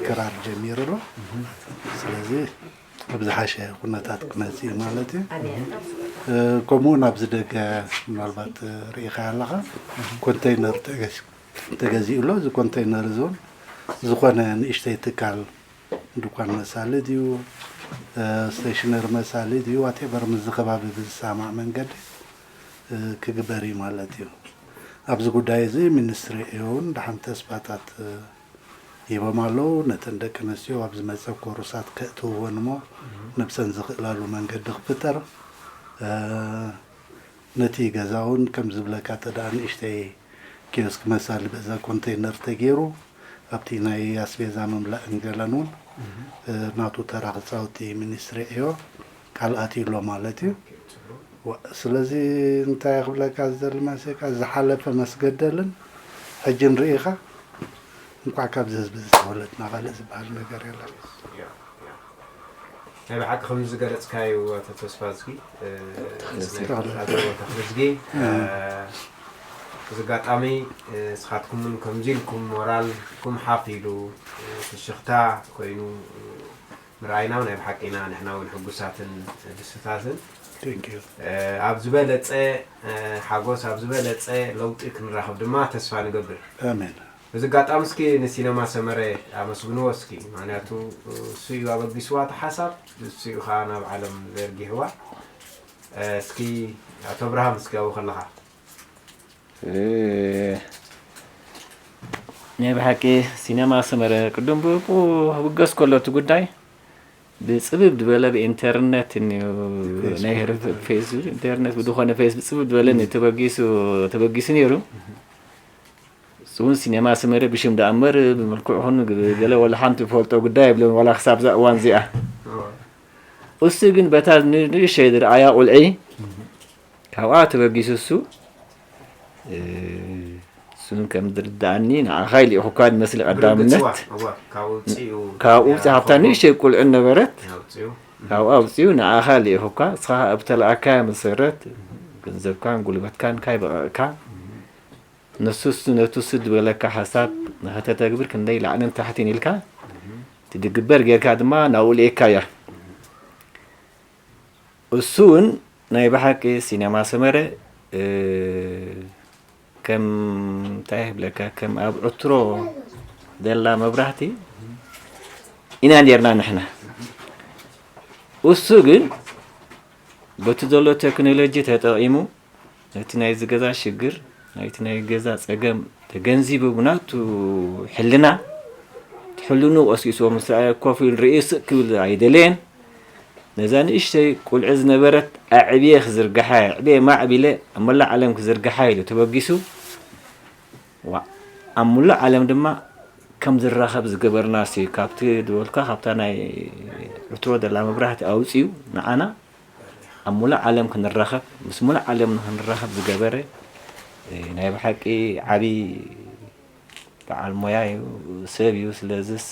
ክራር ጀሚሩ ኣሎ። ስለዚ ኣብ ዝሓሸ ኩነታት ክመጽእ እዩ ማለት እዩ። ከምኡ እውን ኣብዚ ደገ ምናልባት ርኢኻ ኣለኻ፣ ኮንተይነር ተገዚኡ ኣሎ። እዚ ኮንተይነር እዚ እውን ዝኾነ ንእሽተይ ትካል ድኳን መሳሊ ድዩ፣ ስቴሽነሪ መሳሊ ድዩ፣ ዋቴቨር ምስዚ ከባቢ ብዝሰማማዕ መንገዲ ክግበር እዩ ማለት እዩ። ኣብዚ ጉዳይ እዚ ሚኒስትሪ እውን ደሓን ተስፋታት ሂቦም ኣለዉ። ነተን ደቂ ኣንስትዮ ኣብ ዝመፀ ኮርሳት ከእትውወን እሞ ነብሰን ዝኽእላሉ መንገዲ ክፍጠር፣ ነቲ ገዛ እውን ከም ዝብለካ ተደኣ ንእሽተይ ኪዮስክ መሳሊ በዛ ኮንተይነር ተገይሩ ኣብቲ ናይ ኣስቤዛ ምምላእን ገለን እውን ናቱ ተራ ክፃወት ሚኒስትሪ ዕዮ ቃል ኣትዩ ኣሎ ማለት እዩ። ስለዚ እንታይ ክብለካ ዝደሊ መሲካ ዝሓለፈ መስገደልን ሕጂ ንርኢኻ እንኳዕ ካብዚ ህዝቢ ዝተወለድና ካልእ ዝበሃል ነገር የለን። ናይ ብሓቂ ከምዚ ዝገለፅካዩ ኣቶ ተስፋዝጊ ኣቶ ተኽልዝጊ እዚ ኣጋጣሚ ንስኻትኩም እውን ከምዚ ኢልኩም ሞራልኩም ሓፍ ኢሉ ፍሽኽታ ኮይኑ ምርኣይና ናይ ብሓቂ ኢና ንሕና እውን ሕጉሳትን ድስታትን ኣብ ዝበለፀ ሓጎስ ኣብ ዝበለፀ ለውጢ ክንራኸብ ድማ ተስፋ ንገብር። ኣሜን። እዚ ኣጋጣሚ እስኪ ንሲነማ ሰመረ ኣመስግንዎ እስኪ፣ ምክንያቱ እሱ እዩ ኣበጊስዋ እቲ ሓሳብ፣ እሱ እዩ ከዓ ናብ ዓለም ዘርጊሕዋ። እስኪ ኣቶ ኣብርሃም እስኪ ኣብኡ ከለኻ። ናይ ብሓቂ ሲነማ ሰመረ ቅድም ብኡ ክብገስ ከሎ እቲ ጉዳይ ብፅብብ ዝበለ ብኢንተርነት ናይ ፌስ ኢንተርነት ብዝኾነ ፌስ ብፅብብ ዝበለ ተበጊሱ ተበጊሱ ነይሩ። እሱ እውን ሲኔማ ሰመረ ብሽም ደኣ እምበር ብመልክዑ ኹን ገለ ወላ ሓንቲ ዝፈልጦ ጉዳይ የብለን ዋላ ክሳብ እዛ እዋን እዚኣ። እሱ ግን በታ ንእሽተይ ዝረኣያ ቁልዒ ካብኣ ተበጊሱ እሱ እሱን ከም ዝርድኣኒ ንዓኻ ኢልኢኹካ ዝመስል ቀዳምነት ካብኡ ውፅእ ሃብታ ንእሽተይ ቁልዒ ነበረት ካብኣ ውፅኡ ንዓኻ ልኢኹካ እስኻ ኣብ ተለኣካያ መሰረት ገንዘብካን ጉልበትካን ካይ በቐቕካ ነሱ ነቱ ስድ በለካ ሓሳብ ንኸተተግብር ክንደይ ላዕልን ታሕትን ኢልካ ትድግበር ጌርካ ድማ ናብኡ ልኤካ እያ። እሱ እውን ናይ ብሓቂ ሲነማ ሰመረ ከም እንታይ ይብለካ ከም ኣብ ዕትሮ ዘላ መብራህቲ ኢና ኔርና ንሕና። እሱ ግን በቲ ዘሎ ቴክኖሎጂ ተጠቒሙ ነቲ ናይዚ ገዛ ሽግር ናይቲ ናይ ገዛ ጸገም ተገንዚቡ ብናቱ ሕልና እቲ ሕልንኡ ቀስቂስዎ ምስ ረኣየ ኮፍ ኢሉ ንርእዩ ስቕ ክብል ኣይደለየን። ነዛ ንእሽተይ ቁልዒ ዝነበረት ኣዕብየ ክዝርግሓ እየ፣ ኣዕብየ ማዕቢለ ኣብ መላእ ዓለም ክዝርግሓ ኢሉ ተበጊሱ። ዋእ ኣብ ሙሉእ ዓለም ድማ ከም ዝራኸብ ዝገበርናሲ ካብቲ ዝበልካ ካብታ ናይ ዕትሮ ዘላ መብራህቲ ኣውፅኡ ንዓና ኣብ ሙሉእ ዓለም ክንራኸብ ምስ ሙሉእ ዓለም ንክንራኸብ ዝገበረ ናይ ብሓቂ ዓብዪ በዓል ሞያ እዩ፣ ሰብ እዩ። ስለዝስ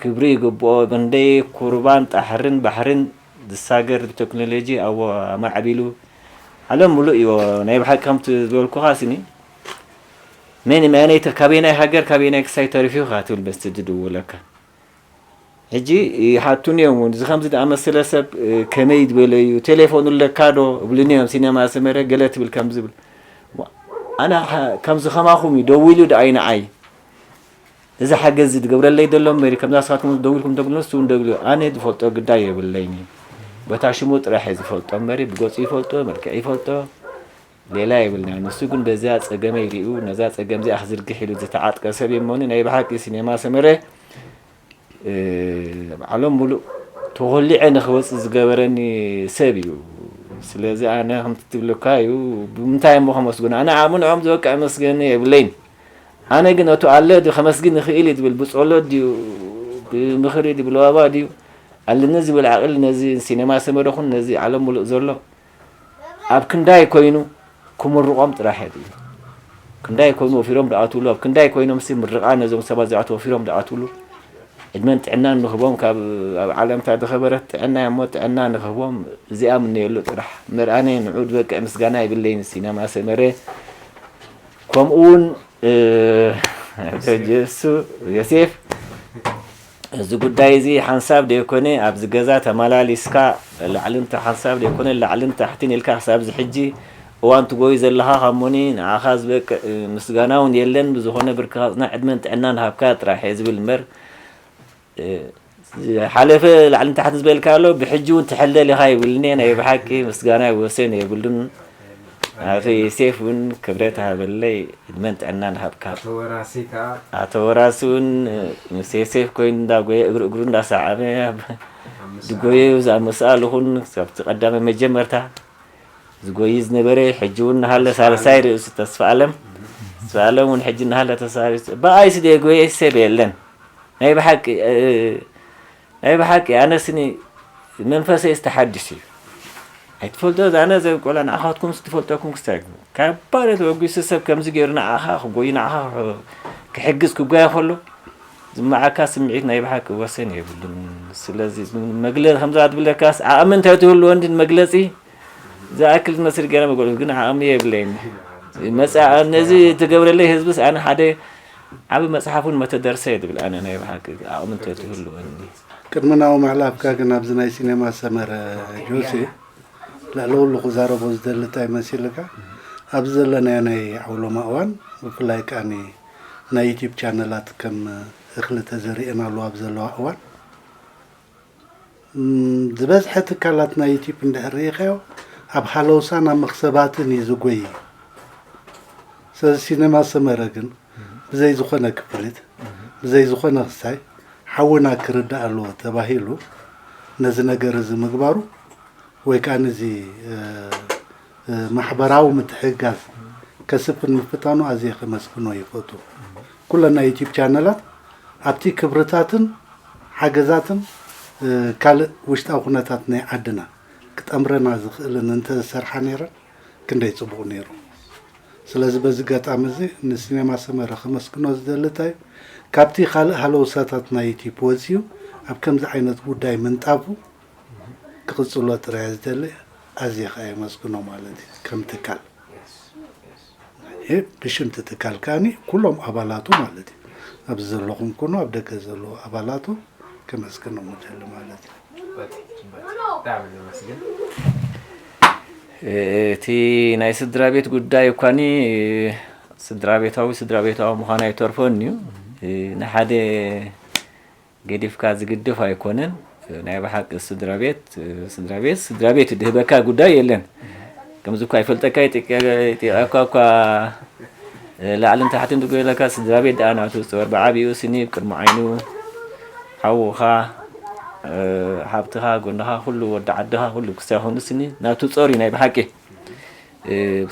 ክብሪ ይግብኦ። ክንደይ ኩርባን ጣሕርን ባሕርን ዝሳገር ብቴክኖሎጂ ኣማዕቢሉ ዓለም ሙሉእ እዩ። ናይ ብሓቂ ከምቲ ዝበልኩኻ ስኒ መን መያነይ ካበየናይ ሃገር ካበየናይ ክሳይ ተሪፉ ኢኻ ትብል መስቲ ዝድውለካ። ሕጂ ይሓቱኒ እዮም እውን እዚ ከምዚ ዝኣመሰለ ሰብ ከመይ ዝበለ እዩ ቴሌፎኑ ኣለካ ዶ እብሉኒ እዮም ሲነማ ሰመረ ገለ ትብል ከም ዝብል ኣነ ከምዚ ከማኹም እዩ ደዊሉ ደኣይ ንዓይ እዚ ሓገዝ እዚ ዝገብረለይ ዘሎ እምበሪ ከምዛ ስኻትኩም ደዊልኩም ተብሉ ንሱ እውን ደብሉ ኣነ ዝፈልጦ ግዳይ የብለይን እዩ በታ ሽሙ ጥራሕ እየ ዝፈልጦ እምበሪ ብገፁ ይፈልጦ መልክዕ ይፈልጦ ሌላ የብልና ንሱ ግን በዚያ ፀገመይ ሪኡ ነዛ ፀገም እዚኣ ክዝርግሕ ኢሉ ዝተዓጥቀ ሰብ እዩ እሞኒ ናይ ብሓቂ ሲኔማ ሰመረ ኣብ ዓለም ሙሉእ ተኾሊዐ ንኽወፅእ ዝገበረኒ ሰብ እዩ። ስለዚ ኣነ ከምቲ ትብለካ እዩ ብምንታይ እሞ ከመስግኖ ኣነ ኣብ ንዕኦም ዝበቅዕ መስገኒ የብለይን። ኣነ ግን እቱ ኣለ ድዩ ከመስግን ይኽእል እዩ ዝብል ብፀሎት ድዩ ብምኽሪ ድዩ ብለባባ ድዩ ኣለኒ ዝብል ዓቕሊ ነዚ ሲኔማ ሰመረ ኹን ነዚ ዓለም ሙሉእ ዘሎ ኣብ ክንዳይ ኮይኑ ክምርቖም ጥራሕ እየ ዝብል። ክንዳይ ኮይኑ ወፊሮም ዝኣትውሉ ኣብ ክንዳይ ኮይኖም ሲ ምርቓ ነዞም ሰባት እዚኣት ወፊሮም ዝኣትውሉ ዕድመን ጥዕናን ንኽቦም ካብ ኣብ ዓለምታ ዝኸበረት ጥዕና እሞ ጥዕና ንኽቦም እዚኣ ምነየሉ ጥራሕ ምርኣነ ንዑ ዝበቅዕ ምስጋና ይብለይን ሲነማ ሰመረ ከምኡ እውን ጀሱ ዮሴፍ፣ እዚ ጉዳይ እዚ ሓንሳብ ደይኮነ ኣብዚ ገዛ ተመላሊስካ ላዕልን ታ-፣ ሓንሳብ ደይኮነ ላዕልን ታሕትን ኢልካ ክሳብ እዚ ሕጂ እዋን ትጎዩ ዘለኻ ከሞኒ ንዓኻ ዝበቅዕ ምስጋና እውን የለን። ብዝኾነ ብርክኻ ጽናሕ፣ ዕድመን ጥዕናን ሃብካ ጥራሕ እየ ዝብል እምበር፣ እ፣ ዝሓለፈ ላዕልን ታሕትን ዝበልካ ኣሎ፣ ብሕጂ እውን ትሕልደል ኢኻ ይብልኒ። ናይ ብሓቂ ምስጋና ወሰን የብሉን። ኣቶ ዮሴፍ እውን ክብረት ሃበለይ፣ ዕድመን ጥዕናን ሃብካ። ኣቶ ወራሲ ከኣ? ኣቶ ወራሲ እውን ምስ ዮሴፍ ኮይኑ እንዳጎየ፣ እግሪ እግሩ እንዳሰዓበ፣ ኣብ ምስኣ ድጎየ፣ እዛ ምስኣል ይኹን ካብቲ ቀዳማይ መጀመርታ ዝጎይ ዝነበረ፣ ሕጂ እውን እናሃለ ሳልሳይ ርእሱ ተስፋ ኣለም። ተስፋ ኣለም እውን ሕጂ እናሃለ ተሳሪሱ። ብኣይስ ደጎየ ሰብ የለን። ናይ ብሓቂ፣ እ፣ ናይ ብሓቂ ኣነ ስኒ መንፈሰይ ዝተሓድስ እዩ። ኣይትፈልጦ፣ ኣነ ዘብ ቆላ ንዓኻትኩም ዝትፈልጠኩም ክስታይ። ካብ ባዶ ተበጊሱ ሰብ ከምዚ ገይሩ ንዓኻ ክጎይ፣ ንዓኻ ክሕግዝ ክጓየ ከሎ ዝመዓካ ስምዒት ናይ ብሓቂ ወሰን የብሉን። ስለዚ መግለ-፣ ከምዛ ትብለካስ ዓቕሚ እንተትህልወኒ ንመግለጺ ዝኣክል ዝመስል ገይረ መግለጺ ግን ዓቕሚ የብለይን። መጽዓ-፣ ነዚ ትገብረለይ ህዝብስ ኣነ ሓደ ዓቢ መጽሓፍ እውን መተደርሰ እየ ዝብል ኣነ ናይ ብሓቂ ዓቕሚ እንተትህልወኒ። ቅድሚ ናብኡ ምሕላፍካ ግን ኣብዚ ናይ ሲኔማ ሰመረ ጆሴ ልዕሊ ኩሉ ክዛረቦ ዝደሊ እንታይ መሲልካ? ኣብዚ ዘለናዮ ናይ ዓውሎማ እዋን ብፍላይ ከኣ ናይ ዩቲዩብ ቻነላት ከም እኽሊ ተዘሪአናሉ ኣብ ዘለዋ እዋን፣ እም፣ ዝበዝሐ ትካላት ናይ ዩቲዩብ እንድሕር ርኢኻዮ ኣብ ሃለውሳን ኣብ መኽሰባትን እዩ ዝጎይ። ስለዚ ሲነማ ሰመረ ግን ብዘይ ዝኾነ ክፍሊት፣ ብዘይ ዝኾነ ክስታይ ሓውና ክርዳእ ኣለዎ ተባሂሉ ነዚ ነገር እዚ ምግባሩ ወይ ከኣ ነዚ፣ እ፣ እ፣ ማሕበራዊ ምትሕግጋዝ ከስፍን ምፍታኑ ኣዝየ ከመስግኖ ይፈቱ። ኩለን ናይ ዩቲዩብ ቻነላት ኣብቲ ክብርታትን ሓገዛትን፣ እ፣ ካልእ ውሽጣዊ ኩነታት ናይ ዓድና ክጠምረና ዝኽእልን እንተዝሰርሓ ነይረን ክንደይ ጽቡቕ ነይሩ። ስለዚ በዚ ኣጋጣሚ እዚ ንሲኔማ ሰመረ ከመስግኖ ዝደሊ እንታይ እዩ፣ ካብቲ ካልእ ሃለውሳታት ናይ ዩቲዩብ ወጺኡ ኣብ ከምዚ ዓይነት ጉዳይ ምንጣፉ ክቕጽሎ ጥራይ እየ ዝደሊ። ኣዝየ ከኣ የመስግኖ ማለት እዩ ከም ትካል። ይሄ ብሽም እቲ ትካል ከኣኒ ኩሎም ኣባላቱ ማለት እዩ። ኣብዚ ዘለኹም ኩኑ ኣብ ደገ ዘለዉ ኣባላቱ ከመስግኖም እደሊ ማለት እዩ። ጽቡቅ፣ ጽቡቅ። ብጣዕሚ ነመስግን። እቲ ናይ ስድራ ቤት ጉዳይ እኳኒ ስድራ ቤታዊ፣ ስድራ ቤታዊ ምዃን ኣይተርፎን እዩ። ንሓደ ገዲፍካ ዝግደፍ ኣይኮነን። ናይ ብሓቂ ስድራ ቤት፣ ስድራ ቤት፣ ስድራ ቤት ድህበካ ጉዳይ የለን። ከምዚ እኳ ይፈልጠካ፣ ይጢቀ-፣ ይጢቀካ እኳ ላዕልን ታሕትን ትጎይለካ፣ ስድራ ቤት ደኣ ናቱ ጾር ብዓቢኡ ስኒ ቅድሚ ዓይኑ ሓውኻ፣ ሓብትኻ፣ ጎንኻ፣ ኩሉ ወዲ ዓድኻ፣ ኩሉ ክሳብ ይኹን ስኒ ናቱ ጾር እዩ ናይ ብሓቂ።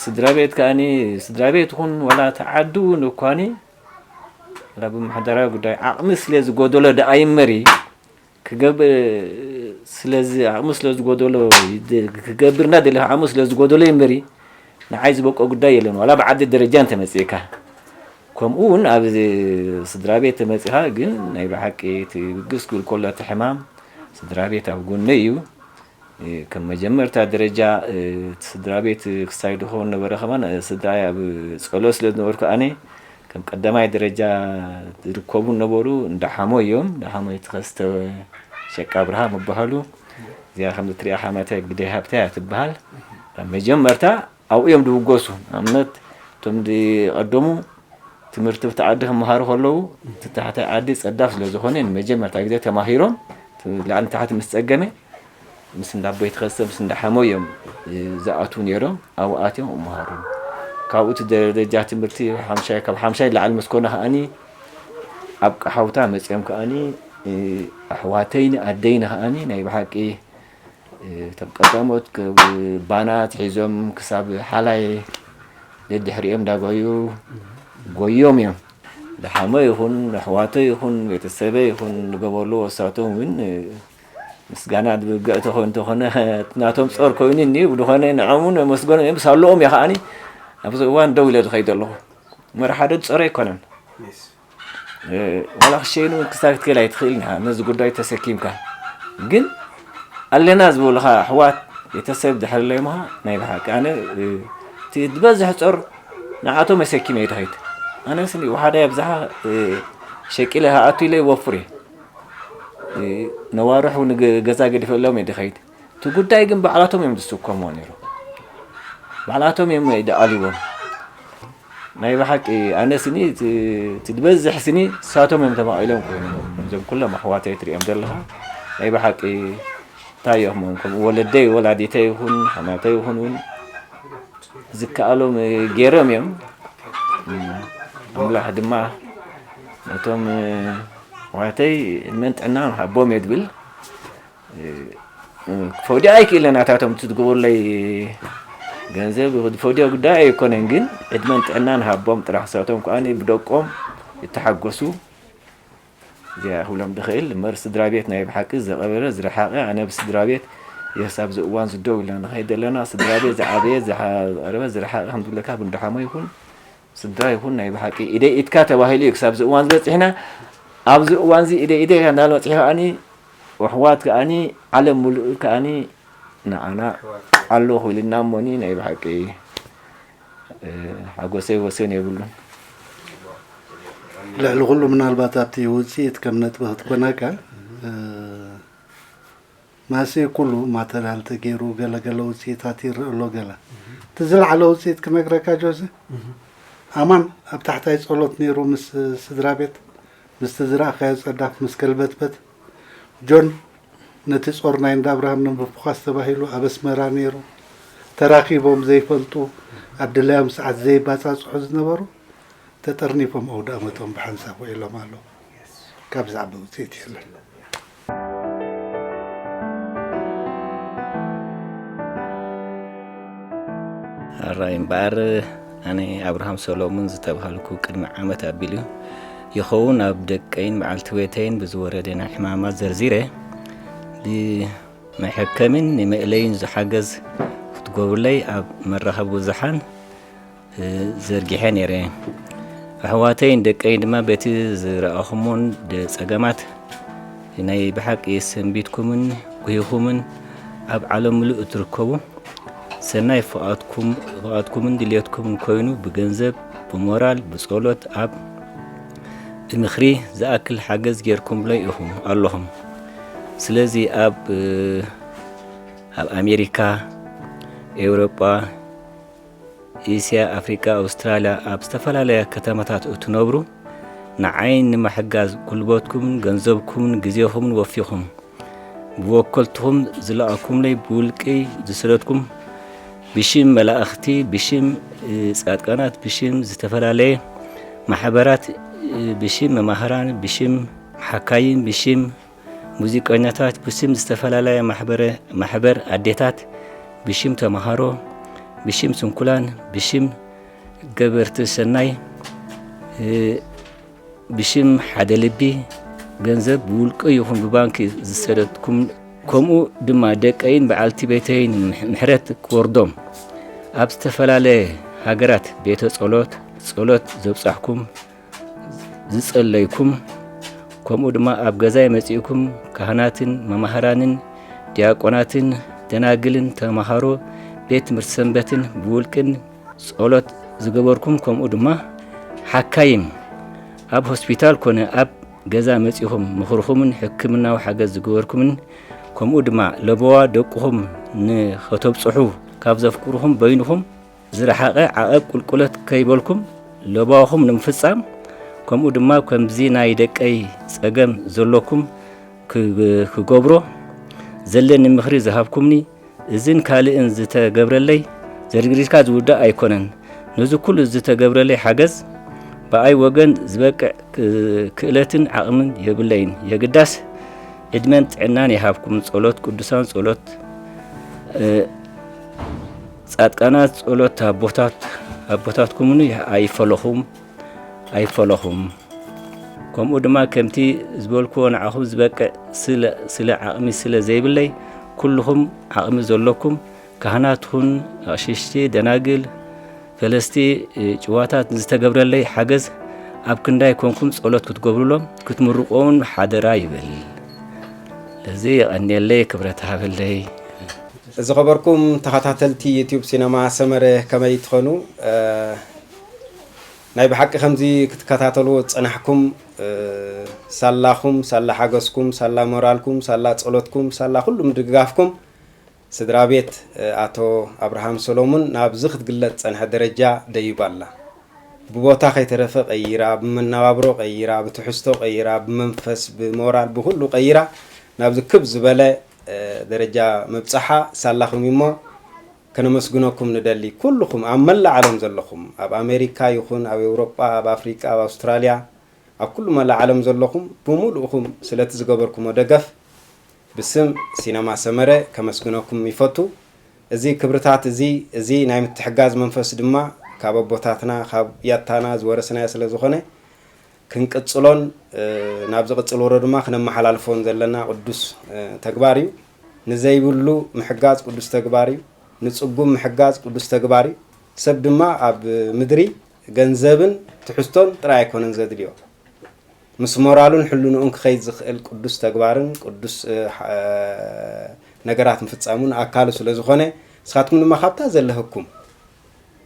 ስድራ ቤት ከኣኒ፣ ስድራ ቤት ይኹን ወላ እቲ ዓዲ እውን እኳኒ፣ ወላ ብምሕደራዊ ጉዳይ ዓቕሚ ስለ ዝጎደሎ ደኣ ይመሪ፣ ክገብር ስለዚ ዓቕሚ ስለ ዝጎደሎ፣ ክገብር እናደለ ዓቕሚ ስለ ዝጎደሎ ይመሪ፣ ንዓይ ዝበቆ ጉዳይ የለን፣ ዋላ ብዓዲ ደረጃ እንተመጺእካ። ከምኡ እውን ኣብ ስድራ ቤት ተመጺኻ ግን ናይ ብሓቂ እቲ ብግስ ክብል ከሎ እቲ ሕማም ስድራ ቤት ኣብ ጎነይ እዩ። ከም መጀመርታ ደረጃ እቲ ስድራ ቤት ክሳይ ድኸውን ነበረ ከማን ስድራይ ኣብ ጸሎት ስለ ዝነበርኩ ኣነ ከም ቀዳማይ ደረጃ ዝርከቡ ነበሩ። እንዳሓሞ እዮም። እንዳሓሞ እቲ ከስተ ሸቃ ብርሃ ምበሃሉ። እዚኣ ከም እትሪኣ ሓማታይ ግደይ ሃብታይ እያ ትበሃል። ኣብ መጀመርታ ኣብኡ እዮም ዝብገሱ። ንኣብነት እቶም ዝቐደሙ ትምህርቲ ብቲ ዓዲ ክመሃሩ ከለዉ እቲ ታሕታይ ዓዲ ጸዳፍ ስለ ዝኾነ ንመጀመርታ ግዜ ተማሂሮም እቲ ላዕሊ ታሕቲ ምስ ጸገመ ምስ እንዳ ኣቦይ ተኸስተ ምስ እንዳ ሓሞ እዮም ዝኣትዉ ነይሮም። ኣብኡ ኣትዮም ይመሃሩ። ካብኡ እቲ ደረጃ ትምህርቲ ሓምሻይ፣ ካብ ሓምሻይ ንላዕሊ ምስ ኮነ ከኣኒ ኣብ ቀሓውታ መጺኦም ከኣኒ ኣሕዋተይን ኣደይን ከኣኒ ናይ ብሓቂ እቶም ቀዳሞት ክ-፣ ባና ኣትሒዞም ክሳብ ሓላይ ደድሕሪኦም እንዳጎዩ ጎዮም እዮም። ደሓሞ ይኹን ኣሕዋቶ ይኹን ቤተሰበ ይኹን ዝገበርሉ ወሳቶም እውን ምስጋና ዝብገእ ተኾ-፣ እንተኾነ ናቶም ጾር ኮይኑ እኒ ብድኾነ ንዖም እውን መስገኖም እዮም። ሳለኦም እየ ከኣኒ ኣብዚ እዋን ደው ኢለ ዝኸይድ ኣለኹ። መርሓ ዶ ዝጸሮ ኣይኮነን። ዋላ ክሸይኑ ክሳብ ክትክእል ኣይትኽእልን ኢኻ ነዚ ጉዳይ ተሰኪምካ። ግን ኣለና ዝበሉኻ ኣሕዋት ቤተሰብ ድሕር ኣለዮምኻ ናይ ብሓቂ ኣነ፣ እ፣ እቲ ዝበዝሕ ጾር ንዓቶም ኣሰኪመ እየ ድኸይድ። ኣነስ ወሓዳይ ኣብዝሓ ሸቂለ ሃኣቱ ኢለ ይወፍር እየ። ነዋርሕ እውን ገዛ ገዲፈሎም እየ ድኸይድ። እቲ ጉዳይ ግን ባዕላቶም እዮም ዝስከምዎ ነይሩ። ባዕላቶም እዮም ድኣልዎም። ናይ ብሓቂ ኣነ ስኒ እቲ ዝበዝሕ ስኒ ንሳቶም እዮም ተማቒሎም ኮይኖም። እዞም ኩሎም ኣሕዋተይ ትሪኦም ዘለኻ ናይ ብሓቂ እንታይ እዮም ከምኡ ወለደይ ወላዲተይ ይኹን ሓማተይ ይኹን እውን ዝከኣሎም ገይሮም እዮም። ኣምላኽ ድማ ነቶም ኣሕዋተይ ዕድመን ጥዕናን ሃቦም እየ ዝብል። ክፈውዲ ኣይክእልን ናታቶም እቲ ዝገበሩለይ ገንዘብ ዝፈውዲዮ ጉዳይ ኣይኮነን፣ ግን ዕድመን ጥዕናን ሃቦም ጥራሕ። ንሳቶም ከኣ ብደቆም ይተሓጎሱ። እዚኣ ክብሎም ድኽእል እምበር ስድራ ቤት ናይ ብሓቂ ዝቐበረ ዝረሓቐ፣ ኣነ ብስድራ ቤት የስ ኣብዚ እዋን ዝደው ኢልና ንኸይድ ዘለና ስድራ ቤት ዝዓበየ ዝሓ- ዝቐረበ ዝረሓቐ ከም ዝብለካ ብንደሓሞ ይኹን ስድራ ይኹን ናይ ብሓቂ ኢደይ ኢድካ ተባሂሉ እዩ ክሳብ እዚ እዋን ዝበፂሕና። ኣብዚ እዋን እዚ ኢደይ ኢደይ እንዳበልና በፂሑ ከኣኒ ኣሕዋት ከኣኒ ዓለም ሙሉእ ከኣኒ ንዓና ኣሎ ክብልና እሞኒ ናይ ብሓቂ ሓጎሰይ ወሰን የብሉን። ልዕሊ ኩሉ ምናልባት ኣብቲ ውፅኢት ከም ነጥቢ ክትኮነካ ማእሰይ ኩሉ ማተርያል ተገይሩ ገለገለ ውፅኢታት ይረአ ኣሎ። ገለ እቲ ዝለዓለ ውፅኢት ክነግረካ ጆሲ ኣማን ኣብ ታሕታይ ፀሎት ነይሩ ምስ ስድራ ቤት ምስቲ ዝረኣኻዮ ፀዳፍ ምስ ከልበትበት ጆን ነቲ ጾር ናይ እንዳ ኣብርሃም ንምፍኳስ ተባሂሉ ኣብ ኣስመራ ነይሩ። ተራኺቦም ዘይፈልጡ ኣብ ድላዮም ሰዓት ዘይባጻጽሑ ዝነበሩ ተጠርኒፎም ኣውዳእመቶም ብሓንሳብ ውዒሎም ኣለዉ። ካብ ዝዓቢ ውፅኢት የለን። ኣራይ እምበኣር ኣነ ኣብርሃም ሰሎሙን ዝተባሃልኩ ቅድሚ ዓመት ኣቢሉ ይኸውን ኣብ ደቀይን በዓልቲ ቤተይን ብዝወረደ ናይ ሕማማት ዘርዚረ ብመሐከምን ንመእለይን ዝሓገዝ ክትገብሩለይ ኣብ መራኸቢ ብዙሓን ዘርጊሐ ነይረ። ኣሕዋተይን ደቀይን ድማ በቲ ዝረኣኹሞን ጸገማት ናይ ብሓቂ ሰንቢድኩምን ጉሂኹምን ኣብ ዓለም ምሉእ እትርከቡ ሰናይ ፍቓድኩምን ድልየትኩምን ኮይኑ ብገንዘብ፣ ብሞራል፣ ብጸሎት፣ ኣብ ብምኽሪ ዝኣክል ሓገዝ ጌርኩምለይ ኢኹም ኣለኹም። ስለዚ ኣብ ኣብ ኣሜሪካ፣ ኤውሮጳ፣ እስያ፣ ኣፍሪቃ፣ ኣውስትራልያ ኣብ ዝተፈላለያ ከተማታት እትነብሩ ንዓይ ንምሕጋዝ ጉልበትኩምን ገንዘብኩምን ግዜኹምን ወፊኹም ብወከልትኹም ዝለኣኹምለይ ብውልቂ ዝሰደድኩም ብሽም መላእኽቲ፣ ብሽም ጻድቃናት፣ ብሽም ዝተፈላለየ ማሕበራት፣ ብሽም መማህራን፣ ብሽም ሓካይም፣ ብሽም ሙዚቀኛታት ብስም ዝተፈላለያ ማሕበር ኣዴታት ብሽም ተምሃሮ ብሽም ስንኩላን ብሽም ገበርቲ ሰናይ ብሽም ሓደ ልቢ ገንዘብ ብውልቂ ይኹን ብባንኪ ዝሰደድኩም ከምኡ ድማ ደቀይን በዓልቲ ቤተይን ምሕረት ክወርዶም ኣብ ዝተፈላለየ ሃገራት ቤተ ጸሎት ጸሎት ዘብጻሕኩም ዝጸለይኩም፣ ከምኡ ድማ ኣብ ገዛይ መጺእኩም ካህናትን መማህራንን ዲያቆናትን ደናግልን ተማሃሮ ቤት ትምህርቲ ሰንበትን ብውልቅን ጸሎት ዝገበርኩም፣ ከምኡ ድማ ሓካይም ኣብ ሆስፒታል ኮነ ኣብ ገዛ መጺኹም ምኽርኹምን ሕክምናዊ ሓገዝ ዝገበርኩምን፣ ከምኡ ድማ ለበዋ ደቅኹም ንኸተብጽሑ ካብ ዘፍቅሩኹም በይንኹም ዝረሓቐ ዓቐብ ቁልቁለት ከይበልኩም ለባኹም ንምፍጻም፣ ከምኡ ድማ ከምዚ ናይ ደቀይ ጸገም ዘሎኩም ክገብሮ ዘለኒ ምኽሪ ዝሃብኩምኒ፣ እዝን ካልእን ዝተገብረለይ ዘርጊርካ ዝውዳእ ኣይኮነን። ነዚ ኩሉ ዝተገብረለይ ሓገዝ ብኣይ ወገን ዝበቅዕ ክእለትን ዓቕምን የብለይን። የግዳስ ዕድመን ጥዕናን ይሃብኩም። ጸሎት ቅዱሳን ጸሎት ጻድቃናት ጸሎት ኣቦታት ኣቦታትኩምን ኣይፈለኹም ኣይፈለኹም። ከምኡ ድማ ከምቲ ዝበልክዎ ንዓኹም ዝበቅዕ ስለ ዓቕሚ ስለ ዘይብለይ ኩልኹም ዓቕሚ ዘለኩም ካህናት ኹን ኣቕሽሽቲ ደናግል ፈለስቲ ጭዋታት ንዝተገብረለይ ሓገዝ ኣብ ክንዳይ ኮንኩም ጸሎት ክትገብሩሎም ክትምርቆውን ሓደራ ይብል። ለዚ የቐንየለይ ክብረት ሃበለይ። ዝኸበርኩም ተኸታተልቲ ዩቲዩብ ሲነማ ሰመረ ከመይ ትኾኑ? ናይ ብሓቂ ከምዚ ክትከታተልዎ ዝጸናሕኩም፣ እ፣ ሳላኹም፣ ሳላ ሓገዝኩም፣ ሳላ ሞራልኩም፣ ሳላ ጸሎትኩም፣ ሳላ ኩሉ ምድግጋፍኩም፣ ስድራ ቤት፣ እ፣ ኣቶ ኣብርሃም ሰሎሙን ናብዚ ክትግለጽ ጸንሐ ደረጃ ደይባ ኣላ። ብቦታ ከይተረፈ ቀይራ፣ ብመነባብሮ ቀይራ፣ ብትሕዝቶ ቀይራ፣ ብመንፈስ፣ ብሞራል፣ ብኹሉ ቀይራ ናብዚ ክብ ዝበለ፣ እ፣ ደረጃ ምብጻሓ ሳላኹም እዩ እሞ ከነመስግነኩም ንደሊ። ኩልኹም ኣብ መላእ ዓለም ዘለኹም፣ ኣብ ኣሜሪካ ይኹን፣ ኣብ ኤውሮጳ፣ ኣብ ኣፍሪቃ፣ ኣብ ኣውስትራልያ፣ ኣብ ኩሉ መላእ ዓለም ዘለኹም ብምሉእኹም ስለቲ ዝገበርኩሞ ደገፍ ብስም ሲነማ ሰመረ ከመስግነኩም ይፈቱ። እዚ ክብርታት እዚ፣ እዚ ናይ ምትሕጋዝ መንፈስ ድማ ካብ ኣቦታትና፣ ካብ ያታና ዝወረስናዮ ስለ ዝኾነ፣ ክንቅጽሎን፣ እ፣ ናብ ዝቕጽል ወሮ ድማ ክነመሓላልፎን ዘለና ቅዱስ፣ እ፣ ተግባር እዩ። ንዘይብሉ ምሕጋዝ ቅዱስ ተግባር እዩ። ንጽጉም ምሕጋዝ ቅዱስ ተግባር እዩ። ሰብ ድማ ኣብ ምድሪ ገንዘብን ትሕዝቶን ጥራይ ኣይኮነን ዘድልዮ። ምስ ሞራሉን ሕልንኡን ክኸይድ ዝኽእል ቅዱስ ተግባርን ቅዱስ፣ እ፣ ሓ-፣ ነገራት ምፍጻሙን ኣካሉ ስለ ዝኾነ፣ ንስኻትኩም ድማ ካብታ ዘለህኩም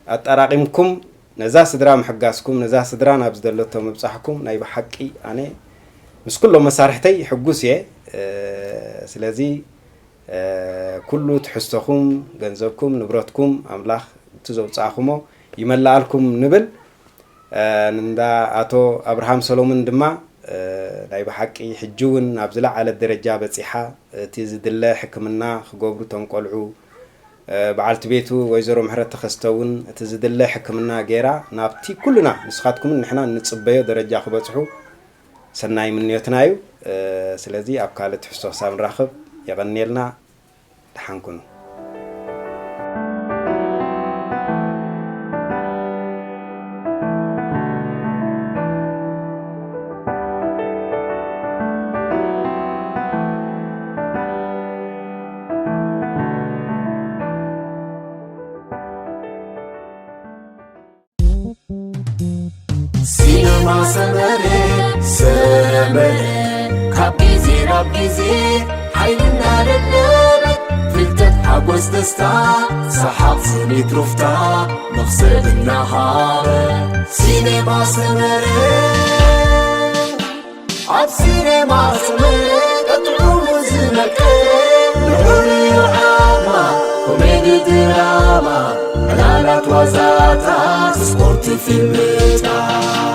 ኣጠራቒምኩም ነዛ ስድራ ምሕጋዝኩም፣ ነዛ ስድራ ናብ ዝደለቶ ምብጻሕኩም ናይ ብሓቂ ኣነ ምስ ኩሎም መሳርሕተይ ሕጉስ እየ። እ፣ ስለዚ፣ እ፣ ኩሉ ትሕዝቶኹም፣ ገንዘብኩም፣ ንብረትኩም ኣምላኽ እቲ ዘውጻእኩሞ ይመልኣልኩም ንብል። እ፣ ንእንዳ ኣቶ ኣብርሃም ሰሎሙን ድማ፣ እ፣ ናይ ብሓቂ ሕጂ እውን ናብ ዝለዓለ ደረጃ በጺሓ፣ እቲ ዝድለ ሕክምና ክገብሩ እቶም ቆልዑ፣ እ፣ በዓልቲ ቤቱ ወይዘሮ ምሕረት ተኸስተ እውን እቲ ዝድለ ሕክምና ገይራ ናብቲ ኩልና ንስኻትኩምን ንሕና እንጽበዮ ደረጃ ክበጽሑ ሰናይ ምንዮትና እዩ። እ፣ ስለዚ ኣብ ካልእ ትሕዝቶ ክሳብ ንራኸብ የቐንየልና። ደሓን ኩኑ። ሲነማ ሰመረ፣ ሰመረ፣ ካብ ግዜ ናብ ግዜ ሓይሊ እናደለበ፣ ፍልጠት፣ ሓጎስ፣ ደስታ፣ ሰሓቕ፣ ስኒት፣ ሩፍታ፣ መኽሰብ እናሃበ። ሲነማ ሰመረ፣ ኣብ ሲነማ ሰመረ፣ ቀጥዑ ዝመቀ፣ ንዑ ዓማ፣ ኮሜዲ፣ ድራማ፣ ዕላላት፣ ዋዛታት፣ ስፖርት፣ ፊልምታት።